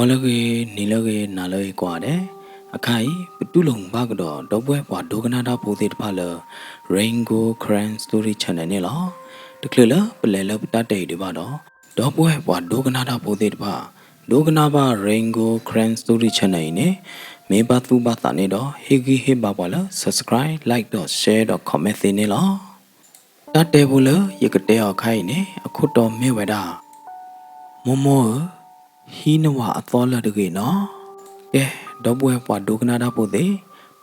ဂီၤလၢအဂ့ၤ, နံၤလၢအဂ့ၤ, နၤလၢအဂ့ၤကိးဂၤဒဲး, အခါအံၤ ပတူၢ်လိာ်ဘၣ်ကဒီး ဒီပုၢ်ဝဲၢ်ပှၤဒိကနၣ်တၢ်ဖိသ့ၣ်တဖၣ်လၢ Rain Gold Karen Story Channel န့ၣ်လီၤ. တချုးလၢပလဲၤလၢပတၢ်တဲအံၤဒံးဘၣ်ဒီး, ဒီပုၢ်ဝဲၢ်ပှၤဒိကနၣ်တၢ်ဖိသ့ၣ်တဖၣ်, ဒိကနၣ်ဘၣ် Rain Gold Karen Story Channel အံၤန့ၣ် မ့ၢ်ဘၣ်သူၣ်ဘၣ်သးန့ၣ်ဒီး ဟ့ၣ်ဂံၢ်ဟ့ၣ်ဘါပှၤလၢ subscribe, like ဒီး share ဒီး comment သ့န့ၣ်လီၤ. တၢ်တဲဖိလၢယကတဲအီၤအခါအံၤန့ၣ် အခိၣ်တီမ့ၢ်ဝဲဒၣ် မိၢ်မိၢ်ဧၢ, ဟံးနဝၤအသီလၢာ်တဂ့ၤနီၤ. ကဲ, ဒီပုၢ်ဝဲၢ်ပှၤဒိကနၣ်တၢ်ဖိသ့ၣ်,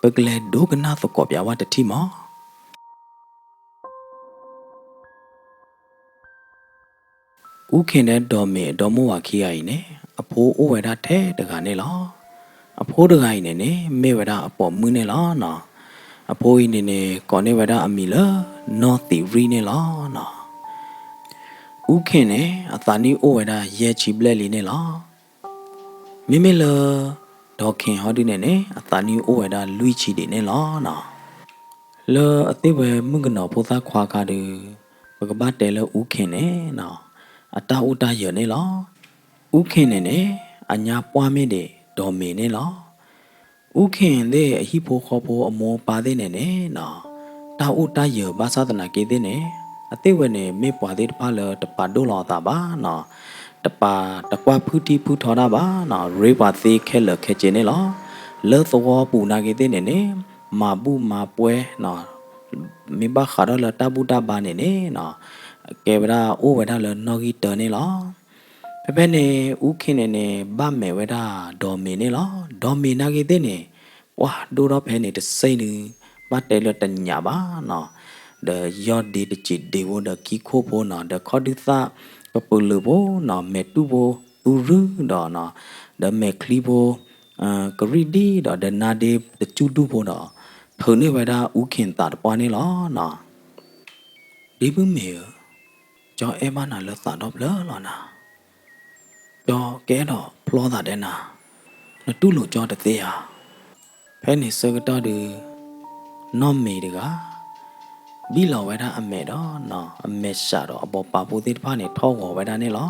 ပကလဲၤဒိကနၣ်သကိးပၠးဝဲတထံၣ်မး. အူခ့ၣ်ဒီးဒီးမ့ၢ်အဒီမိၢ်ဝၤခံဂၤအံၤန့ၣ် အဖိအိၣ်ဝဲဒၣ်ထဲတဂၤန့ၣ်လီၤ. အဖိတဂၤအံၤန့ၣ်န့ၣ် မ့ၢ်ဝဲဒၣ်အပိာ်မုၣ်န့ၣ်လီၤနီၤ. အဖိအံၤန့ၣ်န့ၣ် ကိးန့ၢ်ဝဲဒၣ်အမံၤလၢ နီၢ်သံးရံၣ်န့ၣ်လီၤနီၤ. အူခ့ၣ်န့ၣ် အသးနံၣ်အိၣ်ဝဲဒၣ်ယဲၢ်ဆံဘျဲၣ်လံန့ၣ်လီၤ. မ့မ့ၢ်လၢ ဒီးခ့ၣ်ဟီဒုန့ၣ်န့ၣ် အသးနံၣ်အိၣ်ဝဲဒၣ်လွံၢ်ဆံဒံးန့ၣ်လီၤနီၤ. လၢအသ့ၣ်ဝဲမုၣ်ကနီၤဖိသၣ်ခွါခါဒီး ပကဘၣ်တဲလၢအူခ့ၣ်န့ၣ်နီၤ အတၢ်အိၣ်တၢ်ယၢၤန့ၣ်လီၤ. အူခ့ၣ်န့ၣ်န့ၣ် အညါပှၢ်မ့ၢ်ဒံးဒီးမ့ၢ်န့ၣ်လီၤ. အူခ့ၣ်သ့ၣ်အဟံၣ်ဖိဃီဖိအမိၢ်အပၢ်သ့ၣ်န့ၣ်န့ၣ်နီၤ တၢ်အိၣ်တၢ်ယၢၤဘၣ်ဆၣ်သနာ်က့သ့ၣ်န့ၣ် အသ့ၣ်ဝဲန့ၣ် မ့ၢ်ပှၤသ့ၣ်တဖၣ်လၢတပာ်ဒိၣ်လီၤအသးဘၣ်နီၤ. တပာ်တကွၢ်ဖုထံဖုထီတၢ်ဘၣ်နီၤ ရ့ပှၤသ့ခဲလၢာ်ခဲဆ့န့ၣ်လီၤ. လၢသဝီပူၤနာ်က့သ့ၣ်န့ၣ်န့ၣ် မၤဘူၣ်မၤပှဲၤနီၤ မ့ၢ်ဘၣ်ဃးဒီးလၢတၢ်ဘူၣ်တၢ်ဘါန့ၣ်န့ၣ်နီၤ ကဲဝဲဒၣ်အိၣ်ဝဲဒၣ်လၢနီၣ်ဂံၢ်တၢန့ၣ်လီၤ. ဖဲဖဲန့ၣ် အူခ့ၣ်န့ၣ်န့ၣ် ဘၣ်မဲာ်ဝဲဒၣ်ဒီးမ့ၢ်န့ၣ်လီၤ. ဒီးမ့ၢ်နာ်က့သ့ၣ်န့ၣ် ပှၢ်ဒိၣ်ထီၣ်ဖဲန့ၣ်တစ့ၢ်န့ၣ် ဘၣ်တဲလၢတညးဘၣ်နီၤ ဒီးယီၢ်ဒ့တစံးဒ့ဖိဒီးခံခိၣ်ဖိနီၤ ဒီးခီၣ်ဒုၣ်သၣ်ကပုာ်လုာ်ဖိနီၤ မဲာ်တူၢ်ဖိ သူရူၢ်ဒီးနီၤ ဒီးမဲာ်ချံဖိ ကရံၣ်ဒံၣ်ဒီး ဒီးနါဒ့တစူၢ်ဒူၣ်ဖိဒီး ထုးန့ၢ်ဝဲဒၣ်အူခ့ၣ်သးတပှၢ်န့ၣ်လီၤနီၤ. ဒ့မုၣ်မ့ၢ်ဧၢ, ကၠီအဲၣ်ဘၣ်နၤလၢသးဒီဖျၢၣ်လီၤနၤ. ကၠီကအဲၣ်ဒိးဖျီသးဒီးနၤ, နတူၢ်လိာ်ကၠီတသ့ဧါ. ဖဲန့ၣ်ဆၢကတီၢ်ဒုး နီၢ်မ့ၤတဂၤ ဘံၣ်လီၤဝဲဒၣ်အမဲာ်ဒီးနီၤ အမဲာ်ဆှးဒီးအဘီပာ်ဖိသ့ၣ်တဖၣ်န့ၣ် ထီၣ်ဂီၤဝဲဒၣ်န့ၣ်လီၤ.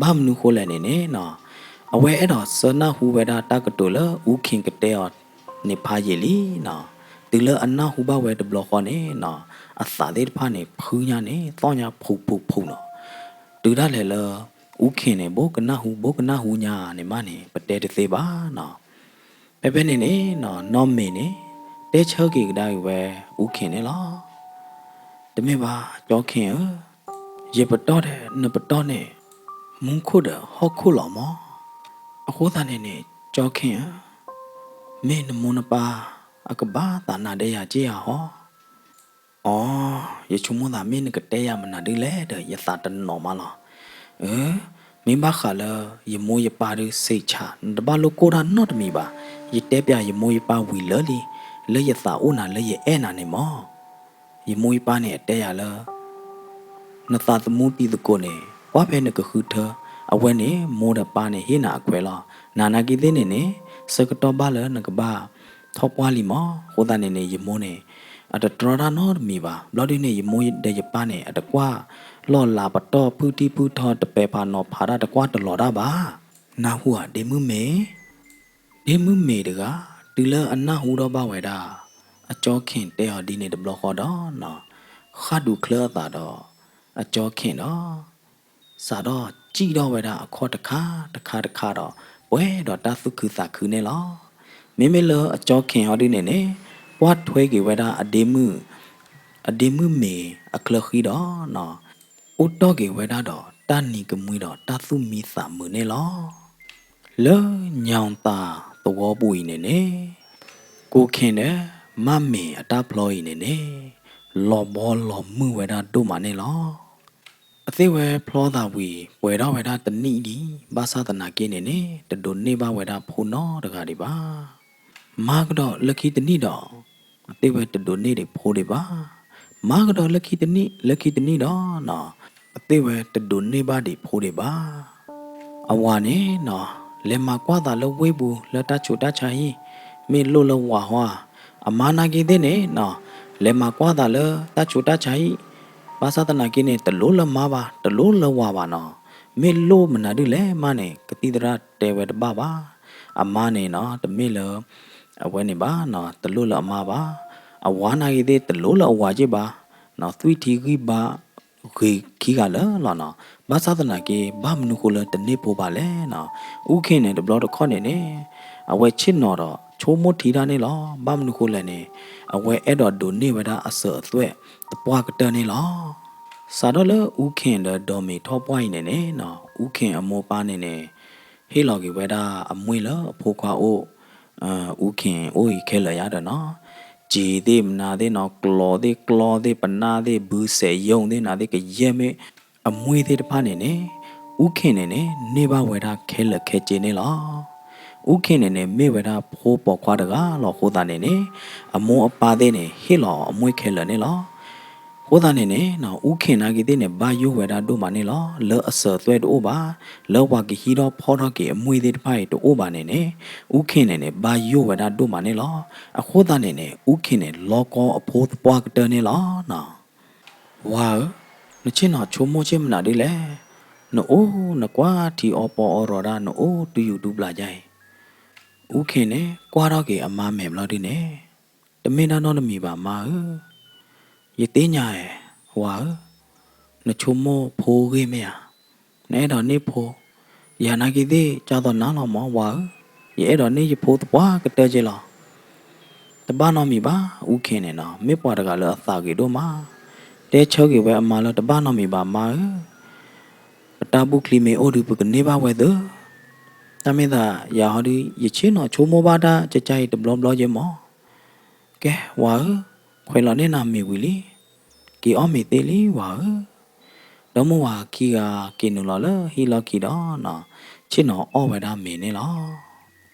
ဘၣ်မနုၤဃိလဲၣ်န့ၣ်န့ၣ်နီၤ အဝဲအဲၣ်ဒိးဆၢနၢ်ဟူဝဲဒၣ်တၢ်ကတိၤလၢအူခ့ၣ်ကတဲအီၤန့ၣ်ဖးယံာ်လံနီၤ. တုၤလၢအနၢ်ဟူဘၣ်ဝဲတဘျီဃီန့ၣ်နီၤ အသးသ့ၣ်တဖၣ်န့ၣ် ဖုညါန့ၣ် သီၣ်ညါဖူးဖူးဖူးနီၤ. တုၤဒၣ်လဲာ်လၢ အူခ့ၣ်န့ၣ် ဘိးကနၢ်ဟူ ဘိးကနၢ်ဟူညါန့ၣ်မးန့ၣ် ပတဲတသ့ဘၣ်နီၤ. ဖဲဖဲန့ၣ်န့ၣ်နီၤ နီၢ်မ့ၤန့ၣ် တဲဆၢက့ၤကဒါက့ၤဝဲ အူခ့ၣ်န့ၣ်လီၤ. တမ့ၢ်ဘၣ် ကၠီခ့ၣ်ဧၢ, ယပတီၢ်ဒီးနပတီၢ်န့ၣ် မူခိၣ်ဒီးဟီၣ်ခိၣ်လီၤမး. အဃိသတးန့ၣ်န့ၣ် ကၠီခ့ၣ်ဧၢ, မ့ၢ်နမိၢ်နပၢ်အကဘၣ်သးနၤဒီးယၤက့ဧါဟီ. အိ, ယဆိကမိၣ်သးမ့ၢ်နကတဲယၤမနုၤဒ်လဲၣ်ဒီး ယသးတနီၣ်မးလီၤ. အၢ, မ့ၢ်ဘၣ်ဃးလၢ ယမိၢ်ယပၢ်ဒုးစံးဆၣ် နတဘၣ်လိၣ်ကိၢ်တၢ်နီတမံၤဘၣ်. ယတဲပျးယမိၢ်ယပၢ်ဝံၤလၢာ်လံ, လၢယသးအိၣ်နၤလၢယအဲၣ်နၤန့ၣ်မး. ယမိၢ်ယပၢ်န့ၣ်အတဲယၤလၢ နသးသမူတံၤသကိးန့ၣ် ကွၢ်ဖဲနကဃုထၢ, အဝဲန့ၣ် မိၢ်ဒီးပၢ်န့ၣ်ဟ့ၣ်နၤအခွဲးလီၤ. နၤနာ်က့သ့ၣ်န့ၣ်န့ၣ် ဆၢကတီၢ်ဘၣ်လၢနကဘၣ်ထီၣ်ပှၢ်လံမး. အဃိသတးန့ၣ်န့ၣ် ယမိၢ်န့ၣ် အတတြီတၢ်နီတမံၤဘၣ်. ဘျီဒုန့ၣ် ယမိၢ်ဒီးယပၢ်န့ၣ် အတကွၢ်လီၢ်လၤပတီၢ်ဖုထံဖုထီ တပဲာ်ဖးနီၤဖးတၢ် တကွၢ်တလီၤတၢ်ဘၣ်. နၢ်ဟူဧါ ဒ့မုၣ်မ့ၤ. ဒ့မုၣ်မ့ၤတဂၤ တုၤလၢအနၢ်ဟူထီၣ်ဘၣ်ဝဲဒၣ် အကၠီခ့ၣ်တဲအီၤဒ်န့ၣ်တဘျီဃီဒီးနီၤ, ဃၣ်ဒူးချၢအသးဒီး အကၠီခ့ၣ်ဒီး စးထီၣ်စံၣ်ထီၣ်ဝဲဒၣ်အခီၣ်တခါတခါတခါဒီး ပှဲၤဒီးတၢ်သူၣ်ခုသးခုန့ၣ်လီၤ. မ့မ့ၢ်လၢအကၠီခ့ၣ်ဟီဒုန့ၣ်န့ၣ် ကွၢ်ထွဲက့ၤဝဲဒၣ်အဒ့မုၣ်, အဒ့မုၣ်မ့ၤအချၢဃံဒီးနီၤ, အိၣ်တီၢ်က့ၤဝဲဒၣ်ဒီးတၢ်နံၤကမှံဒီးတၢ်သူၣ်မံသးမုာ်န့ၣ်လီၤ. လၢညါသးသဝီပူၤအံၤန့ၣ်န့ၣ် ကိၣ်ခ့ၣ်ဒီး မၢ်မ့ၤအတၢ်ဖျီအံၤန့ၣ်န့ၣ် လီၤဘီလီၤမုၢ်ဝဲဒၣ်ဒိၣ်မးန့ၣ်လီၤ. အသ့ၣ်ဝဲဖျီသးဝံၤ ပှဲၤထီၣ်ဝဲဒၣ်တနံၣ်ဒံး ဘၣ်ဆၣ်သနာ်က့န့ၣ်န့ၣ် တဒိးန့ၢ်ဘၣ်ဝဲဒၣ်ဖိနီတဂၤဒံးဘၣ်. မၤကဒီးလၢခံတနံၣ်ဒီး အသ့ၣ်ဝဲတဒိးန့ၢ်ဒံးဖိဒံးဘၣ်. မၤကဒီးလၢခံတနံၣ် လၢခံတနံၣ်ဒီးနီၤ အသ့ၣ်ဝဲတဒိးန့ၢ်ဘၣ်ဒံးဖိဒံးဘၣ်. အဝၤန့ၣ်နီၤ လဲၤမၤကွၢ်သးလၢဝ့ၢ်ပူၤလၢတၢ်ဆူးတၢ်ဆါဟံၣ် မ့ၢ်လိၣ်လၢဝၤဟီဧါ. အမါနာ်က့သ့ၣ်န့ၣ်နီၤ လဲၤမၤကွၢ်သးလၢတၢ်ဆူးတၢ်ဆါဟံၣ် ဘၣ်ဆၣ်သနာ်က့န့ၣ် တလိၣ်လၢမါဘၣ် တလိၣ်လၢဝၤဘၣ်နီၤ. မ့ၢ်လိၣ်မနုၤဒုလဲၣ်မးန့ၣ် ကသံၣ်သရၣ်တဲဝဲတဘၣ်ဘၣ်. အမါန့ၣ်နီၤ တမ့ၢ်လၢ အဝဲန့ၣ်ဘၣ်နီၤ တလိၣ်လၢအမါဘၣ်. အဝၤနာ်က့ၤသ့ၣ်တလိၣ်လၢအဝၤက့ၢ်ဘၣ်နီၤ သွံၣ်ထံဂံၢ်ဘါ ဂ့ၤခံဂၤလၢာ်လီၤနီၤ. ဘၣ်ဆၣ်သနာ်က့ ဘၣ်မနုၤဃိလၢတန့ၢ်ဖိဘၣ်လဲၣ်နီၤ. အူခ့ၣ်န့ၣ် တဘျီတခီၣ်န့ၣ်န့ၣ် အဝဲဆ့ၣ်နီၤဒီးဆိကမိၣ်ထံတၢ်န့ၣ်လီၤ. ဘၣ်မနုၤဃိလဲၣ်န့ၣ် အဝဲအဲၣ်ဒိးဒိးန့ၢ်ဝဲဒၣ်အစၢၤအသွဲၣ်သပှၢ်ကတၢၢ်န့ၣ်လီၤ. စးထီၣ်လၢအူခ့ၣ်ဒီးဒိးမ့ၤထီၣ်ပှၢ်အံၤန့ၣ်န့ၣ်နီၤ အူခ့ၣ်အမိၢ်ပၢ်န့ၣ်န့ၣ် ဟ့ၣ်လီၤက့ၤဝဲဒၣ်အမှ့ၢ်လၢအဖိခွါအိၣ် အူခ့ၣ်အိၣ်အံၤခဲလၢာ်ယါဒီးနီၤ စံာ်သ့ၣ်မနုၤသ့ၣ်နီၤ ကျီသ့ၣ်ကျီသ့ၣ်ပနၢ်သ့ၣ် ဘုစဲးယိၣ်သ့ၣ်နၤသ့ၣ် ကယဲၢ်မ့ၢ်အမှ့ၢ်သ့ၣ်တဖၣ်န့ၣ်န့ၣ် အူခ့ၣ်န့ၣ်န့ၣ် န့ၢ်ဘၣ်ဝဲဒၣ်ခဲလၢာ်ခဲဆ့န့ၣ်လီၤ. အူခ့ၣ်န့ၣ်န့ၣ် မ့ၢ်ဝဲဒၣ်ဖိပိာ်ခွါတဂၤလီၤအဃိသတးန့ၣ်န့ၣ် အမိၢ်အပၢ်သ့ၣ်န့ၣ် ဟ့ၣ်လီၤအီၤအမှ့ၢ်ခဲလၢာ်န့ၣ်လီၤ. အဃိသတးန့ၣ်န့ၣ် အူခ့ၣ်နာ်က့ၤသ့ၣ်န့ၣ် ဘၣ်ယိၣ်ဝဲဒၣ်ဒိၣ်မးန့ၣ်လီၤ. လၢအစၢၤသွဲၣ်တအိၣ်ဘၣ်, လၢပှၤကဟံးထီၣ်ဖီၣ်ထီၣ်က့ၤအမှ့ၢ်သ့ၣ်တဖၣ်အံၤတအိၣ်ဘၣ်န့ၣ်န့ၣ် အူခ့ၣ်န့ၣ်န့ၣ် ဘၣ်ယိၣ်ဝဲဒၣ်ဒိၣ်မးန့ၣ်လီၤ. အဃိသတးန့ၣ်န့ၣ် အူခ့ၣ်န့ၣ် လီကီအဖိသပှၢ်ကတၢၢ်န့ၣ်လီၤနီၤ. ဝၤဧၢ, နဆ့ၣ်နီၤဆိကမိၣ်ဆ့ၣ်မနုၤဒ်လဲၣ်. နအိၣ်နကွၢ်ထံအီပီအီရီၤဒၣ် နအိၣ်တူၢ်ယူၤတူၢ်ပျၢ်ယါအံၤ. အူခ့ၣ်န့ၣ် ကွၢ်ထီၣ်က့ၤအမါမဲာ်ဘျီဒုန့ၣ်, တမ့ၢ်တၢ်နီတမံၤဘၣ်မါဧၢ. ယသ့ၣ်ညါဧါ, ဝၤဧၢ, နဆိကမိၣ်ဖိဂ့ၢ်မ့ၢ်ဧါ. နအဲၣ်ဒိးန့ၢ်ဖိ, ယၤနာ်က့ၤသ့ၣ် ကၢ်သိးနၤလီၤမၢ် ဝၤဧၢ, ယအဲၣ်ဒိးန့ၢ်ယဖိသပှၢ်ကတၢၢ်က့လီၤ. တဘၣ်နီတမံၤဘၣ် အူခ့ၣ်န့ၣ်နီၤ မ့ၢ်ပှၤတဂၤလၢအသးဂ့ၤဒိၣ်မး, တဲဆၢက့ၤဝဲအမါလၢတဘၣ်နီတမံၤဘၣ်မါဧၢ, ပတၢ်ဘူၣ်ချံမ့ၢ်အိၣ်ဒီး ပကန့ၢ်ဘၣ်ဝဲသ့ၣ်, တၢ်မ့ၢ်သးယၤဟီဒီး ယဆ့ၣ်နီၤဆိကမိၣ်ဘၣ်တၢ်ကကါအံၤတဘျီဘျီက့မၢ်. ကဲဝၤဧၢ, ခွဲးလီၤန့ၢ်နၤမ့ၤဝံၤလံ, က့ၤအီၣ်မ့ၤသ့လံဝၤဧၢ. ဒီမါဝၤခံဂၤက့ၤနုာ်လီၤလၢဟံၣ်လီၢ်ခံဒီးနီၤ, ဆ့ၣ်နီၤအီၣ်ဝဲဒၣ်မ့ၤန့ၣ်လီၤ.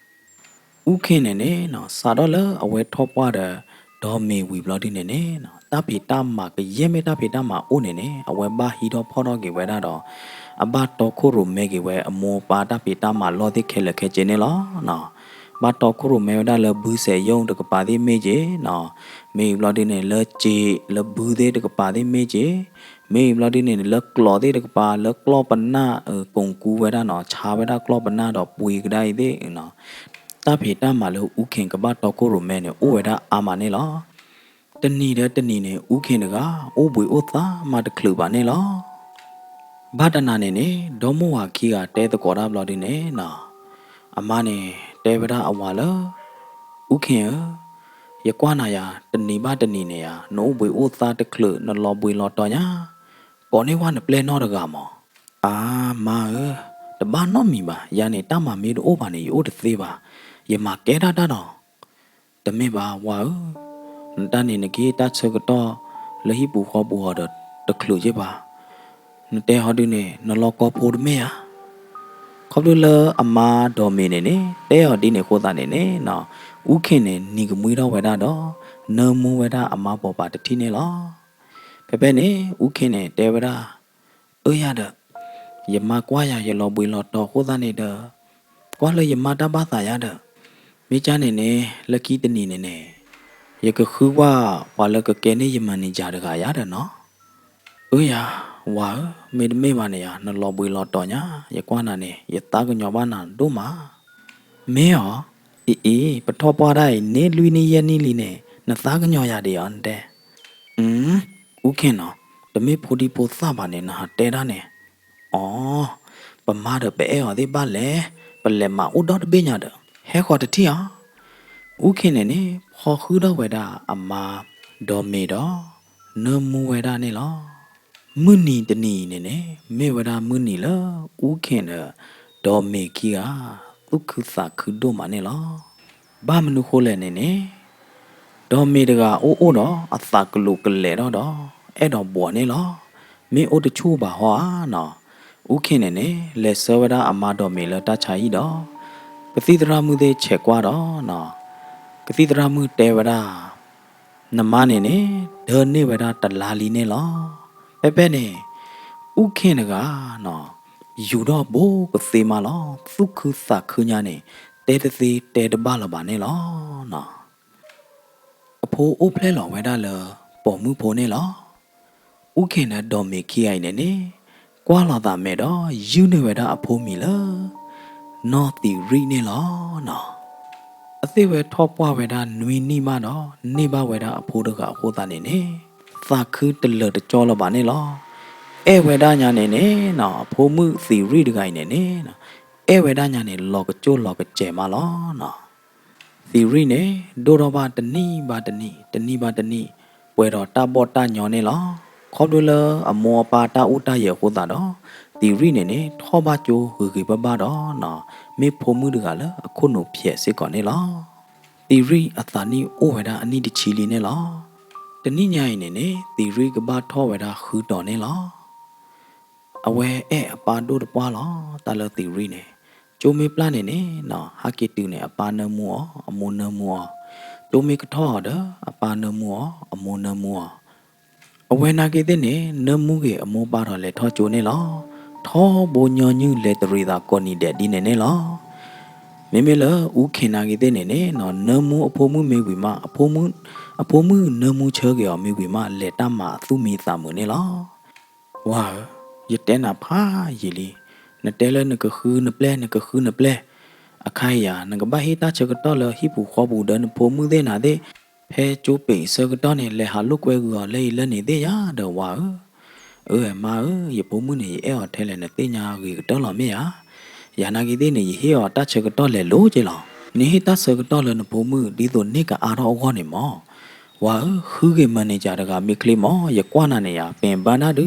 အူခ့ၣ်န့ၣ်န့ၣ်နီၤ စးထီၣ်လၢအဝဲထီၣ်ပှၢ်ဒီး ဒီးမ့ၤဝံၤဘျီဒုန့ၣ်န့ၣ်နီၤ တၢ်ဖံးတၢ်မၤကယဲၢ်မ့ၢ်တၢ်ဖံးတၢ်မၤအိၣ်န့ၣ်န့ၣ် အဝဲဘၣ်ဟံးထီၣ်ဖီၣ်ထီၣ်က့ၤဝဲဒၣ်ဒီး အဘၣ်တီခိၣ်ရိၣ်မဲက့ၤဝဲအမိၢ်အပၢ်တၢ်ဖံးတၢ်မၤလီၢ်သ့ၣ်ခဲလၢာ်ခဲဆ့န့ၣ်လီၤနီၤ. ဘၣ်တီခိၣ်ရိၣ်မဲဝဲဒၣ်လၢဘုစဲးယိၣ်တကပၤသ့ၣ်မ့ၢ်က့ၤနီၤ, မ့ၢ်ဘျီဒုန့ၣ် လၢစ့လၢဘုသ့ၣ်တကပၤသ့ၣ်မ့ၢ်က့ၤ, မ့ၢ်ဘျီဒုန့ၣ် လၢကျီသ့ၣ်တကပၤ လၢကျီၢ်ပနၢ် ကိၢ်ကူဝဲဒၣ်နီၤ ဆါဝဲဒၣ်ကျီၢ်ပနၢ်ဒီးပှ့ၤကဒါအံၤသ့ၣ်နီၤ, တၢ်ဖံးတၢ်မၤလၢအူခ့ၣ်ကဘၣ်တီခိၣ်ရိၣ်မဲန့ၣ် အိၣ်ဝဲဒၣ်အါမးန့ၣ်လီၤ. တနံၤဒီးတနံၤန့ၣ် အူခ့ၣ်တဂၤ အိၣ်ဘှံးအိၣ်သါမးတချုးဘၣ်န့ၣ်လီၤ. ဘၣ်တနၤန့ၣ်န့ၣ် ဒီမါဝၤခံဂၤတဲသကိးတၢ်ဘျီဒုန့ၣ်နီၤ, အမါန့ၣ်တဲဝဲဒၣ်အဝၤလၢ အူခ့ၣ်ဧၢ, ယကွၢ်နၤယၤ တနံၤဘၣ်တနံၤန့ၣ်ယၤ နအိၣ်ဘှံးအိၣ်သါတချုး နလီၤဘှံးလီၤတီၤညါ, ကိးန့ၢ်ဝဲနပျဲၢ်နီတဂၤမး. အါ မါဧၢ, တဘၣ်နီတမံၤဘၣ်, ယၤန့ၣ် တၢ်မၤမ့ၢ်တအိၣ်ဘၣ်န့ၣ် ယအိၣ်တသ့ဘၣ်, ယမၤကဲဒၣ်တၢ်ဒီး တမ့ၢ်ဘၣ်ဝၤဧၢ, နတၢ်န့ၣ်နကဟ့ၣ်တၢ်ဆၢကတီၢ် လၢဟံၣ်ပူၤဃီပူၤအီၤဒီးတချုးက့ဘၣ်, နတဲဟီဒုန့ၣ် နလီၤကီဖိတမ့ၢ်ဧါ. ခီဖျိလၢအမါဒီးမ့ၤန့ၣ်န့ၣ် တဲအီၤဒ်န့ၣ်အဃိသတးန့ၣ်န့ၣ်နီၤ, အူခ့ၣ်န့ၣ် နံၤကမှံထီၣ်ဝဲဒၣ်ဒီး နၢမူဝဲဒၣ်အမါပိာ်ပၤတထံၣ်န့ၣ်လီၤ. ဖဲဖဲန့ၣ် အူခ့ၣ်န့ၣ်တဲဝဲဒၣ် အၢယၤဒီး ယမါကွၢ်ယၤ ယလီၤဘှံးလီၤတီၤအဃိသတးန့ၣ်ဒီး ကွၢ်လၢယမါတၢ်ဘၣ်သးယၤဒီး မ့ၢ်ကၢ်န့ၣ်န့ၣ် လၢခံတနံၤန့ၣ်န့ၣ် ယကဃုကွၢ်ပှၤလၢကကဲန့ၢ်ယမၤန့ၢ်ယၤတဂၤယၤဒီးနီၤ. အၢယၤ ဝၤဧၢ, မ့တမ့ၢ်ဘၣ်န့ၣ်ယၤ နလီၤဘှံးလီၤတီၤညါ, ယကွၢ်နၤန့ၣ် ယသးကညီၤဘၣ်နၤဒိၣ်မး. မ့ၢ်အီၤ, အံၤအံၤ ပထီၣ်ပှၢ်တၢ်အံၤ န့ၢ်လွံၢ်နံၣ်ယဲၢ်နံၣ်လံန့ၣ် နသးကညီၤယၤဒံးအီၤ နတဲ. အူခ့ၣ်နီၤ, တမ့ၢ်ဖိဒံဖိသၣ်ဘၣ်န့ၣ် နဟးတဲဒၣ်န့ၣ်. အီ, ပမါဒီးပအဲၣ်အီၤသ့ၣ်ဘၣ်လဲၣ်, ပလဲၤမၤအိၣ်ဒီတဘ့ၣ်ညါဒီး ဟဲဃီၤတထံၣ်အီၤ. အူခ့ၣ်န့ၣ်န့ၣ် ဖီဃုထီၣ်ဝဲဒၣ်အမါဒီးမ့ၤဒီး နၢမူဝဲဒၣ်န့ၣ်လီၤ. မုၢ်နံၤတနံၤအံၤန့ၣ်န့ၣ် မ့ၢ်ဝဲဒၣ်မုၢ်နံၤလၢအူခ့ၣ်ဒီး ဒီးမ့ၤခံဂၤ သူၣ်ခုသးခုဒိၣ်မးန့ၣ်လီၤ. ဘၣ်မနုၤဃိလဲၣ်န့ၣ်န့ၣ် ဒီးမ့ၤတဂၤအိၣ်အိၣ်ဒီး အသးကလူးကလဲာ်ထီၣ်ဒီး အဲၣ်ဒိးဘှီးန့ၣ်လီၤ. မ့ၢ်အိၣ်တဆူၣ်ဘၣ်ဟီဧါနီၤ, အူခ့ၣ်န့ၣ်န့ၣ် လဲၤဆှၢဝဲဒၣ်အမါဒီးမ့ၤလၢတၢ်ဆါဟံၣ်ဒီး ကသံၣ်သရၣ်မုၣ်သ့ၣ်ဆဲးကွၢ်ဒီးနီၤ, ကသံၣ်သရၣ်မုၣ်တဲဝဲဒၣ် နမါန့ၣ်န့ၣ် ဒၢန့ၢ်ဝဲဒၣ်တလါလံန့ၣ်လီၤ. ဖဲဖဲန့ၣ် အူခ့ၣ်တဂၤနီၤ ယူၤထီၣ်ဘိကသ့မးလီၤ. သူၣ်ခုသးခုညါန့ၣ် တဲတသ့တဲတဘၣ်လၢၤဘၣ်န့ၣ်လီၤ. အဖိအိၣ်ဖျဲၣ်လီၤဝဲဒၣ်လၢပိာ်မုၣ်ဖိန့ၣ်လီၤ. အူခ့ၣ်ဒီးဒီးမ့ၤခံဂၤအံၤန့ၣ်န့ၣ် ကွၢ်လီၤသးမဲာ်ဒီး ယုၢ်န့ၢ်ဝဲဒၣ်အဖိမံၤလၢ နီၢ်သံရံၣ်န့ၣ်လီၤနီၤ. အသ့ၣ်ဝဲထီၣ်ပှၢ်ဝဲဒၣ်နွံနံၣ်မးဒီး န့ၢ်ဘၣ်ဝဲဒၣ်အဖိတဂၤအဃိသတးန့ၣ်န့ၣ် သးခုတလၢာ်တကၠီလၢၤဘၣ်န့ၣ်လီၤ. အဲၣ်ဝဲဒၣ်ညါန့ၣ်န့ၣ်နီၤ အဖိမုၣ်သံရံၣ်တဂၤအံၤန့ၣ်န့ၣ် အဲၣ်ဝဲဒၣ်ညါန့ၣ် လီၤကကၠိၣ်လီၤကစဲၤမးလီၤနီၤ. သံရံၣ်န့ၣ် ဒိၣ်ထီၣ်ဘၣ်တနံၣ်ဘၣ်တနံၣ် တနံၣ်ဘၣ်တနံၣ် ပှဲၤဒီးတၢ်ဘီၣ်တၢ်ညီန့ၣ်လီၤ. ခီဖျိလၢအမိၢ်အပၢ်တၢ်အိၣ်တၢ်ယၢၤအဃိသတးဒီး သံရံၣ်န့ၣ်န့ၣ် ထီၣ်ဘၣ်ကၠိဂ့ၤဂ့ၤဘၣ်ဘၣ်ဒီးနီၤ မ့ၢ်ဖိမုၣ်တဂၤလၢအခိၣ်နူာ်ဖျဲးစ့ၢ်ကီးန့ၣ်လီၤ. သံရံၣ်အသးနံၣ်အိၣ်ဝဲဒၣ်အနံၣ်တဆံလံန့ၣ်လီၤ. တနံၣ်ညါအံၤန့ၣ်န့ၣ် သံရံၣ်ကဘၣ်ထီၣ်ဝဲဒၣ်ဃုတီၤန့ၣ်လီၤ. အဝဲအဲၣ်အပၢ်ဒိၣ်တပှၢ်လီၤ. တၢ်လၢသံရံၣ်န့ၣ် ကၠိမ့ၢ်ပျၢ်န့ၣ်န့ၣ်နီၤ ဟးက့ၤတုၤန့ၣ် အပၢ်နၢမူအီၤ အမိၢ်နၢမူအီၤ, ကၠိမ့ၢ်ကထီၣ်အီၤဒီး အပၢ်နၢမူအီၤ အမိၢ်နၢမူအီၤ. အဝဲနာ်က့သ့ၣ်န့ၣ် နၢမူက့ၤအမိၢ်ပၢ်ဒီးလဲၤထီၣ်ကၠိန့ၣ်လီၤ. ထီဘိညီနုၢ်လဲၤတရံးသးကိးနံၤဒဲးဒ်န့ၣ်န့ၣ်လီၤ. မ့မ့ၢ်လၢအူခ့ၣ်နာ်က့သ့ၣ်န့ၣ်န့ၣ်နီၤ နၢမူအဖိမုၣ်မ့ၢ်ဝံၤမး အဖိမုၣ်နၢမူဆၢက့ၤအီၤမ့ၢ်ဝံၤမး လဲၤတၢ်မၤအသူၣ်မံသးမုာ်န့ၣ်လီၤ. ဝၤဧၢ, ယတဲနၤဖးယံာ်လံ, နတဲလၢနကဃုနပျဲၢ် နကဃုနပျဲၢ်, အခါအံၤဧါ နကဘၣ်ဟ့ၣ်တၢ်ဆၢကတီၢ်လၢဟံၣ်ပူၤဃီပူၤဒီးနဖိမုၣ်သ့ၣ်နၤသ့ၣ်, ဖဲကၠိပ့ၤအဆၢကတီၢ်န့ၣ် လဲၤဟးလိာ်ကွဲဃုာ်အီၤလၢအံၤလၢန့ၣ်သ့ၣ်ယါဒီးဝၤဧၢ. အၢ မါဧၢ, ယဖိမုၣ်န့ၣ် ယအဲၣ်အီၤထဲလဲၣ် နသ့ၣ်ညါဂ့ၤကတၢၢ်လီၤမ့ၢ်ဧါ. ယၤနာ်က့သ့ၣ်န့ၣ် ယဟ့ၣ်အီၤတၢ်ဆၢကတီၢ်လဲၤလိၤက့လီၤ. နဟ့ၣ်တၢ်ဆၢကတီၢ်လၢနဖိမုၣ် ဒ်သိးန့ၢ်ကအါထီၣ်အဂီၢ်န့ၣ်မး. ဝၤဧၢ, ဃုဂ့ၤ manager တဂၤမ့ၢ်ချ့မး, ယကွၢ်နၤန့ၣ်ယၤ ပှဲၤဘၣ်ဒၣ်ဒု,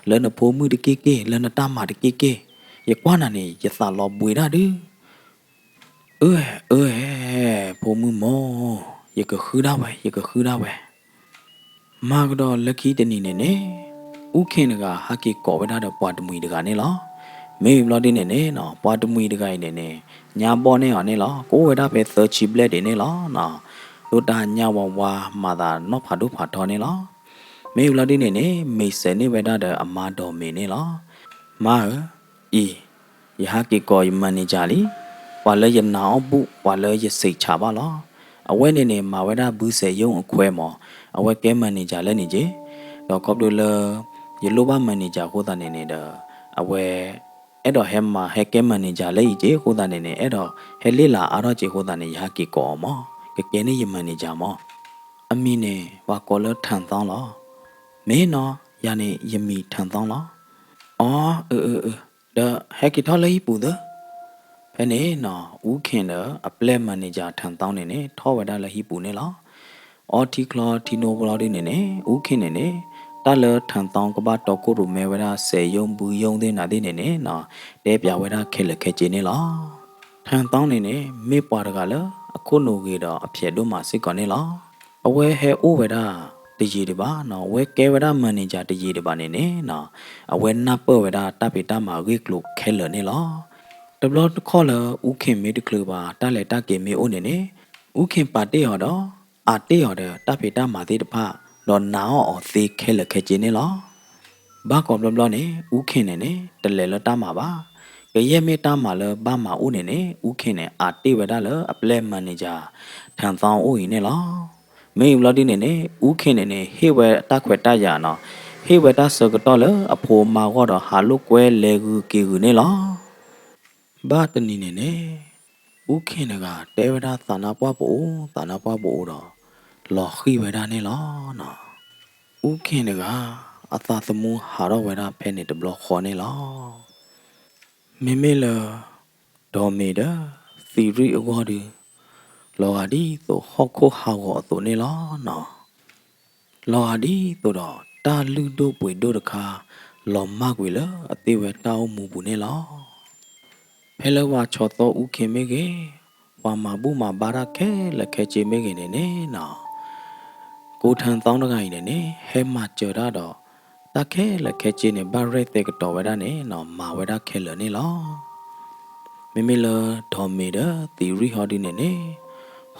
လၢနဖိမုၣ်တက့ၢ်က့ၢ်, လၢနတၢ်မၤတက့ၢ်က့ၢ်, ယကွၢ်နၤန့ၣ် ယသးလီၤဘှံးဒၣ်ဒု. အၢ အၢ ဖိမုၣ်မိၢ်, ယကဃုဒၣ်ဝဲ ယကဃုဒၣ်ဝဲ. မၤကဒီးလၢခံတနံၤန့ၣ်န့ၣ်, အူခ့ၣ်တဂၤဟးက့ၤကိးဝဲဒၣ်ဒီးပှၤတမှံၤတဂၤန့ၣ်လီၤ. မ့ၢ်ဘျီဒ်န့ၣ်န့ၣ်နီၤ, ပှၤတမှံၤတဂၤအံၤန့ၣ်န့ၣ် ညါဘီၣ်န့ၢ်အီၤန့ၣ်လီၤ. ကအိၣ်ဝဲဒၣ်ဖဲသၢဆံဘျဲၣ်ဒံးန့ၣ်လီၤ. ဒိၣ်တၢ်ညၣ်ဝါဝါ မၤသးနီၣ်ဖးဒိၣ်ဖးထီန့ၣ်လီၤ. မ့ၢ်ဘျီဒ်န့ၣ်န့ၣ် မ့ၢ်စဲးန့ၢ်ဝဲဒၣ်ဒီးအမါဒီးမ့ၤန့ၣ်လီၤ. မါဧၢ, အံၤ ယဟးက့ၤကိးယ manager လံ, ပှၤလၢယနာ်အီၣ်ဘူး ပှၤလၢယဆံးဆးဘၣ်လီၤ. အဝဲန့ၣ်န့ၣ် မၤဝဲဒၣ်ဘုစဲးယိၣ်အခွဲမး, အဝဲကဲ manager လၢန့ၣ်က့ၤ, ဒီးခီဖျိလၢ ယလိၣ်ဘၣ် manager အဃိသတးန့ၣ်န့ၣ်ဒီး အဝဲ အဲၣ်ဒိးဟဲမၤဟဲကဲ manager လၢအံၤက့ၤအဃိသတးန့ၣ်န့ၣ် အဲၣ်ဒိးဟဲလ့ၣ်လၤအါထီၣ်က့ၤအဃိသတးန့ၣ် ယဟးက့ၤကိးအီၤမး, ကကဲန့ၢ်ယ manager မး. အမံၤန့ၣ် ပှၤကိးလၢထၢၣ်သီလီၤ. မ့ၢ်နီၤ, ယၤန့ၣ် ယမံၤထၢၣ်သီလီၤ. အီ အၢ အၢ အၢ, ဒီးဟဲက့ၤထီၣ်လၢဟံၣ်ပူၤသၢ. ဖဲန့ၣ်နီၤ အူခ့ၣ်ဒီးအပျဲၢ် manager ထၢၣ်သီန့ၣ်န့ၣ် ထီၣ်ဝဲဒၣ်လၢဟံၣ်ပူၤန့ၣ်လီၤ. အီထံချီထံနိဘျီဒ်န့ၣ်န့ၣ် အူခ့ၣ်န့ၣ်န့ၣ် တၢ်လၢထၢၣ်သီကဘၣ်တီခိၣ်ရိၣ်မဲဝဲဒၣ် စဲးယိၣ်ဘုယိၣ်သ့ၣ်နၤသ့ၣ်န့ၣ်န့ၣ်နီၤ တဲပၠးဝဲဒၣ်ခဲလၢာ်ခဲဆ့န့ၣ်လီၤ. ထၢၣ်သီန့ၣ်န့ၣ် မ့ၢ်ပှၤတဂၤလၢအခိၣ်နူာ်ဂ့ၤဒီးအဖျဲးဒိၣ်မးစ့ၢ်ကီးန့ၣ်လီၤ. အဝဲဟဲအိၣ်ဝဲဒၣ်တယံာ်ဒံးဘၣ်နီၤ, အဝဲကဲဝဲဒၣ် manager တယံာ်ဒံးဘၣ်န့ၣ်န့ၣ်နီၤ အဝဲနၢ်ပၢၢ်ဝဲဒၣ်တၢ်ဖံးတၢ်မၤအဂ့ၢ်ကျိၤခဲလၢာ်န့ၣ်လီၤ. တဘျီတခီၣ်လၢ အူခ့ၣ်မ့ၢ်တချုးဘၣ် တၢ်လဲၤတၢ်က့ၤမ့ၢ်အိၣ်န့ၣ်န့ၣ် အူခ့ၣ်ပာ်တ့ၢ်အီၤဒီး အးတ့ၢ်အီၤဒီးတၢ်ဖံးတၢ်မၤသ့ၣ်တဖၣ် ဒီးနာ်အီၣ်အီၤသ့ခဲလၢာ်ခဲဆ့န့ၣ်လီၤ. ဘၣ်ကိးဘျီဘျီန့ၣ် အူခ့ၣ်န့ၣ်န့ၣ် တလဲၤလၢတၢ်မၤဘၣ်. ကယဲၢ်မ့ၢ်တၢ်မၤလၢဘၣ်မၤအိၣ်န့ၣ်န့ၣ် အူခ့ၣ်န့ၣ် အးတ့ၢ်ဝဲဒၣ်လၢအပျဲၢ် manager ထၢၣ်သီအအိၣ်အံၤန့ၣ်လီၤ. မ့ၢ်ဘျီဒ်န့ၣ်န့ၣ် အူခ့ၣ်န့ၣ်န့ၣ် ဟ့ၣ်ဝဲတၢ်ခွဲးတၢ်ယာ်နီၤ, ဟ့ၣ်ဝဲတၢ်ဆၢကတီၢ်လၢအဖိအမါအဂီၢ်ဒီးဟးလိာ်ကွဲလဲၤဂုာ်က့ၤဂုာ်န့ၣ်လီၤ. ဘၣ်တနံၤန့ၣ်န့ၣ် အူခ့ၣ်တဂၤတဲဝဲဒၣ်သးနါပှၢ်ပအိၣ် သးနါပှၢ်ပအိၣ်ဒီး လီၤဃံၣ်ဝဲဒၣ်န့ၣ်လီၤနီၤ. အူခ့ၣ်တဂၤ အသးသမူဟးထီၣ်ဝဲဒၣ်ဖဲန့ၣ်တဘျီဃီန့ၣ်လီၤ. မ့မ့ၢ်လၢ ဒီးမ့ၤဒီး သံရံၣ်အဂီၢ်ဒီး လီၤဂာ်ဒ်သိးဟီၣ်ခိၣ်ဟးဂီၤအသိးန့ၣ်လီၤနီၤ. လီၤဂာ်ဒ်သိးဒီး တၢ်လုၢ်ဒိၣ်ပှ့ၤဒိၣ်တခါ လီၤမၢ်ကွံာ်လၢအသ့ၣ်ဝဲတၢ်အိၣ်မူပူၤန့ၣ်လီၤ. ဖဲလၢပှၤဆီၣ်သီအူခ့ၣ်မ့ၢ်ဂ့ၤ, ပှၤမၤဘူၣ်မၤဘါတၢ်ခဲလၢာ်ခဲဆ့မ့ၢ်ဂ့ၤန့ၣ်န့ၣ်နီၤ, ကိးထၢၣ်သီတဂၤအံၤန့ၣ်န့ၣ် ဟဲမၤစၢၤတၢ်ဒီး တၢ်ခဲလၢာ်ခဲဆ့န့ၣ် ဘၣ်ရဲၣ်သဲကတီၤဝဲဒၣ်န့ၣ်နီၤ မၤဝဲဒၣ်ခဲလၢာ်န့ၣ်လီၤ. မ့မ့ၢ်လၢဒီးမ့ၤဒီးသံရံၣ်ဟီဒုန့ၣ်န့ၣ်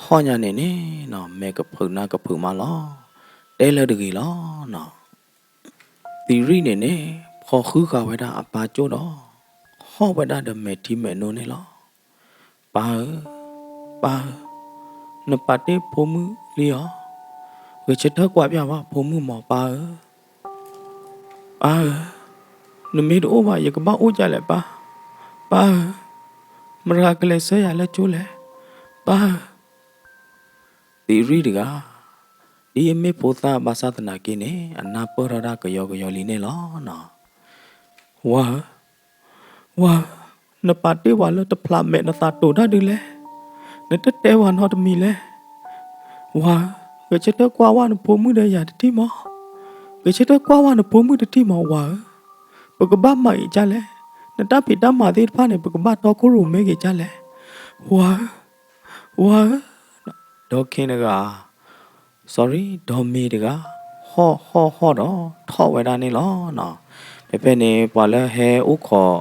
ဟီၣ်ညါန့ၣ်န့ၣ်နီၤ မဲာ်ကဖုးနၢ်ကဖုးမးလီၤ. တဲလၢတဂ့ၤလီၤနီၤ. သံရံၣ်န့ၣ်န့ၣ် ဖီၣ်ဃုဃာ်ဝဲဒၣ်အပၢ်ကၠိၣ်ဒီး ဟီၣ်ဝဲဒၣ်ဒီးမဲာ်ထံမဲာ်နိန့ၣ်လီၤ. ပၢ်ဧၢ, ပၢ်ဧၢ, နပာ်တ့ၢ်ဖိမုၣ်လံဧါ. ဂဲၤဆၢထၢၣ်ကွၢ်ပၠးဘၣ်ဖိမုၣ်မးပၢ်ဧၢ. ပၢ်ဧၢ, နမ့ၢ်တအိၣ်ဘၣ် ယကဘၣ်အိၣ်ဒ်လဲၣ်ပၢ်, ပၢ်ဧၢ, မတၤကလဲၤဆှၢယၤလၢကၠိလဲၣ်, ပၢ်ဧၢ. သံးရံၣ်တဂၤ, ဒ်အမ့ၢ်ဖိသၣ်ဘၣ်ဆၣ်သနာ်က့န့ၣ် အနၢ်ပၢၢ်ထီၣ်ဒၣ်ကယီကယီလံန့ၣ်လီၤ. ဝၤဧၢ, ဝၤဧၢ, နပာ်တ့ၢ်ဝၤလၢတဖျးမဲာ်နသးတိာ်တၢ်ဒုးလဲၣ်, နတတဲဝၤနီတမံၤလဲၣ်. ဝၤဧၢ, ဂဲၤဆၢထၢၣ်ကွၢ်ဝဲနဖိမုၣ်ဒီးယၤတထံၣ်မး, ဂဲၤဆၢထၢၣ်ကွၢ်ဝဲနဖိမုၣ်တထံၣ်မး ဝၤဧၢ, ပကဘၣ်မၤအံၤဒ်လဲၣ်, နတၢ်ဖံးတၢ်မၤသ့ၣ်တဖၣ်န့ၣ် ပကဘၣ်တီခိၣ်ရိၣ်မဲက့ၤဒ်လဲၣ်, ဝၤဧၢ, ဝၤဧၢ. ဒီးခ့တဂၤ sorry ဒီးမ့ၤတဂၤ ဟီၣ်ဟီၣ်ဟီၣ်ဒီးထီၣ်ဝဲဒၣ်န့ၣ်လီၤ. ဖဲဖဲန့ၣ် ပှၤလၢဟဲအိၣ်ခိး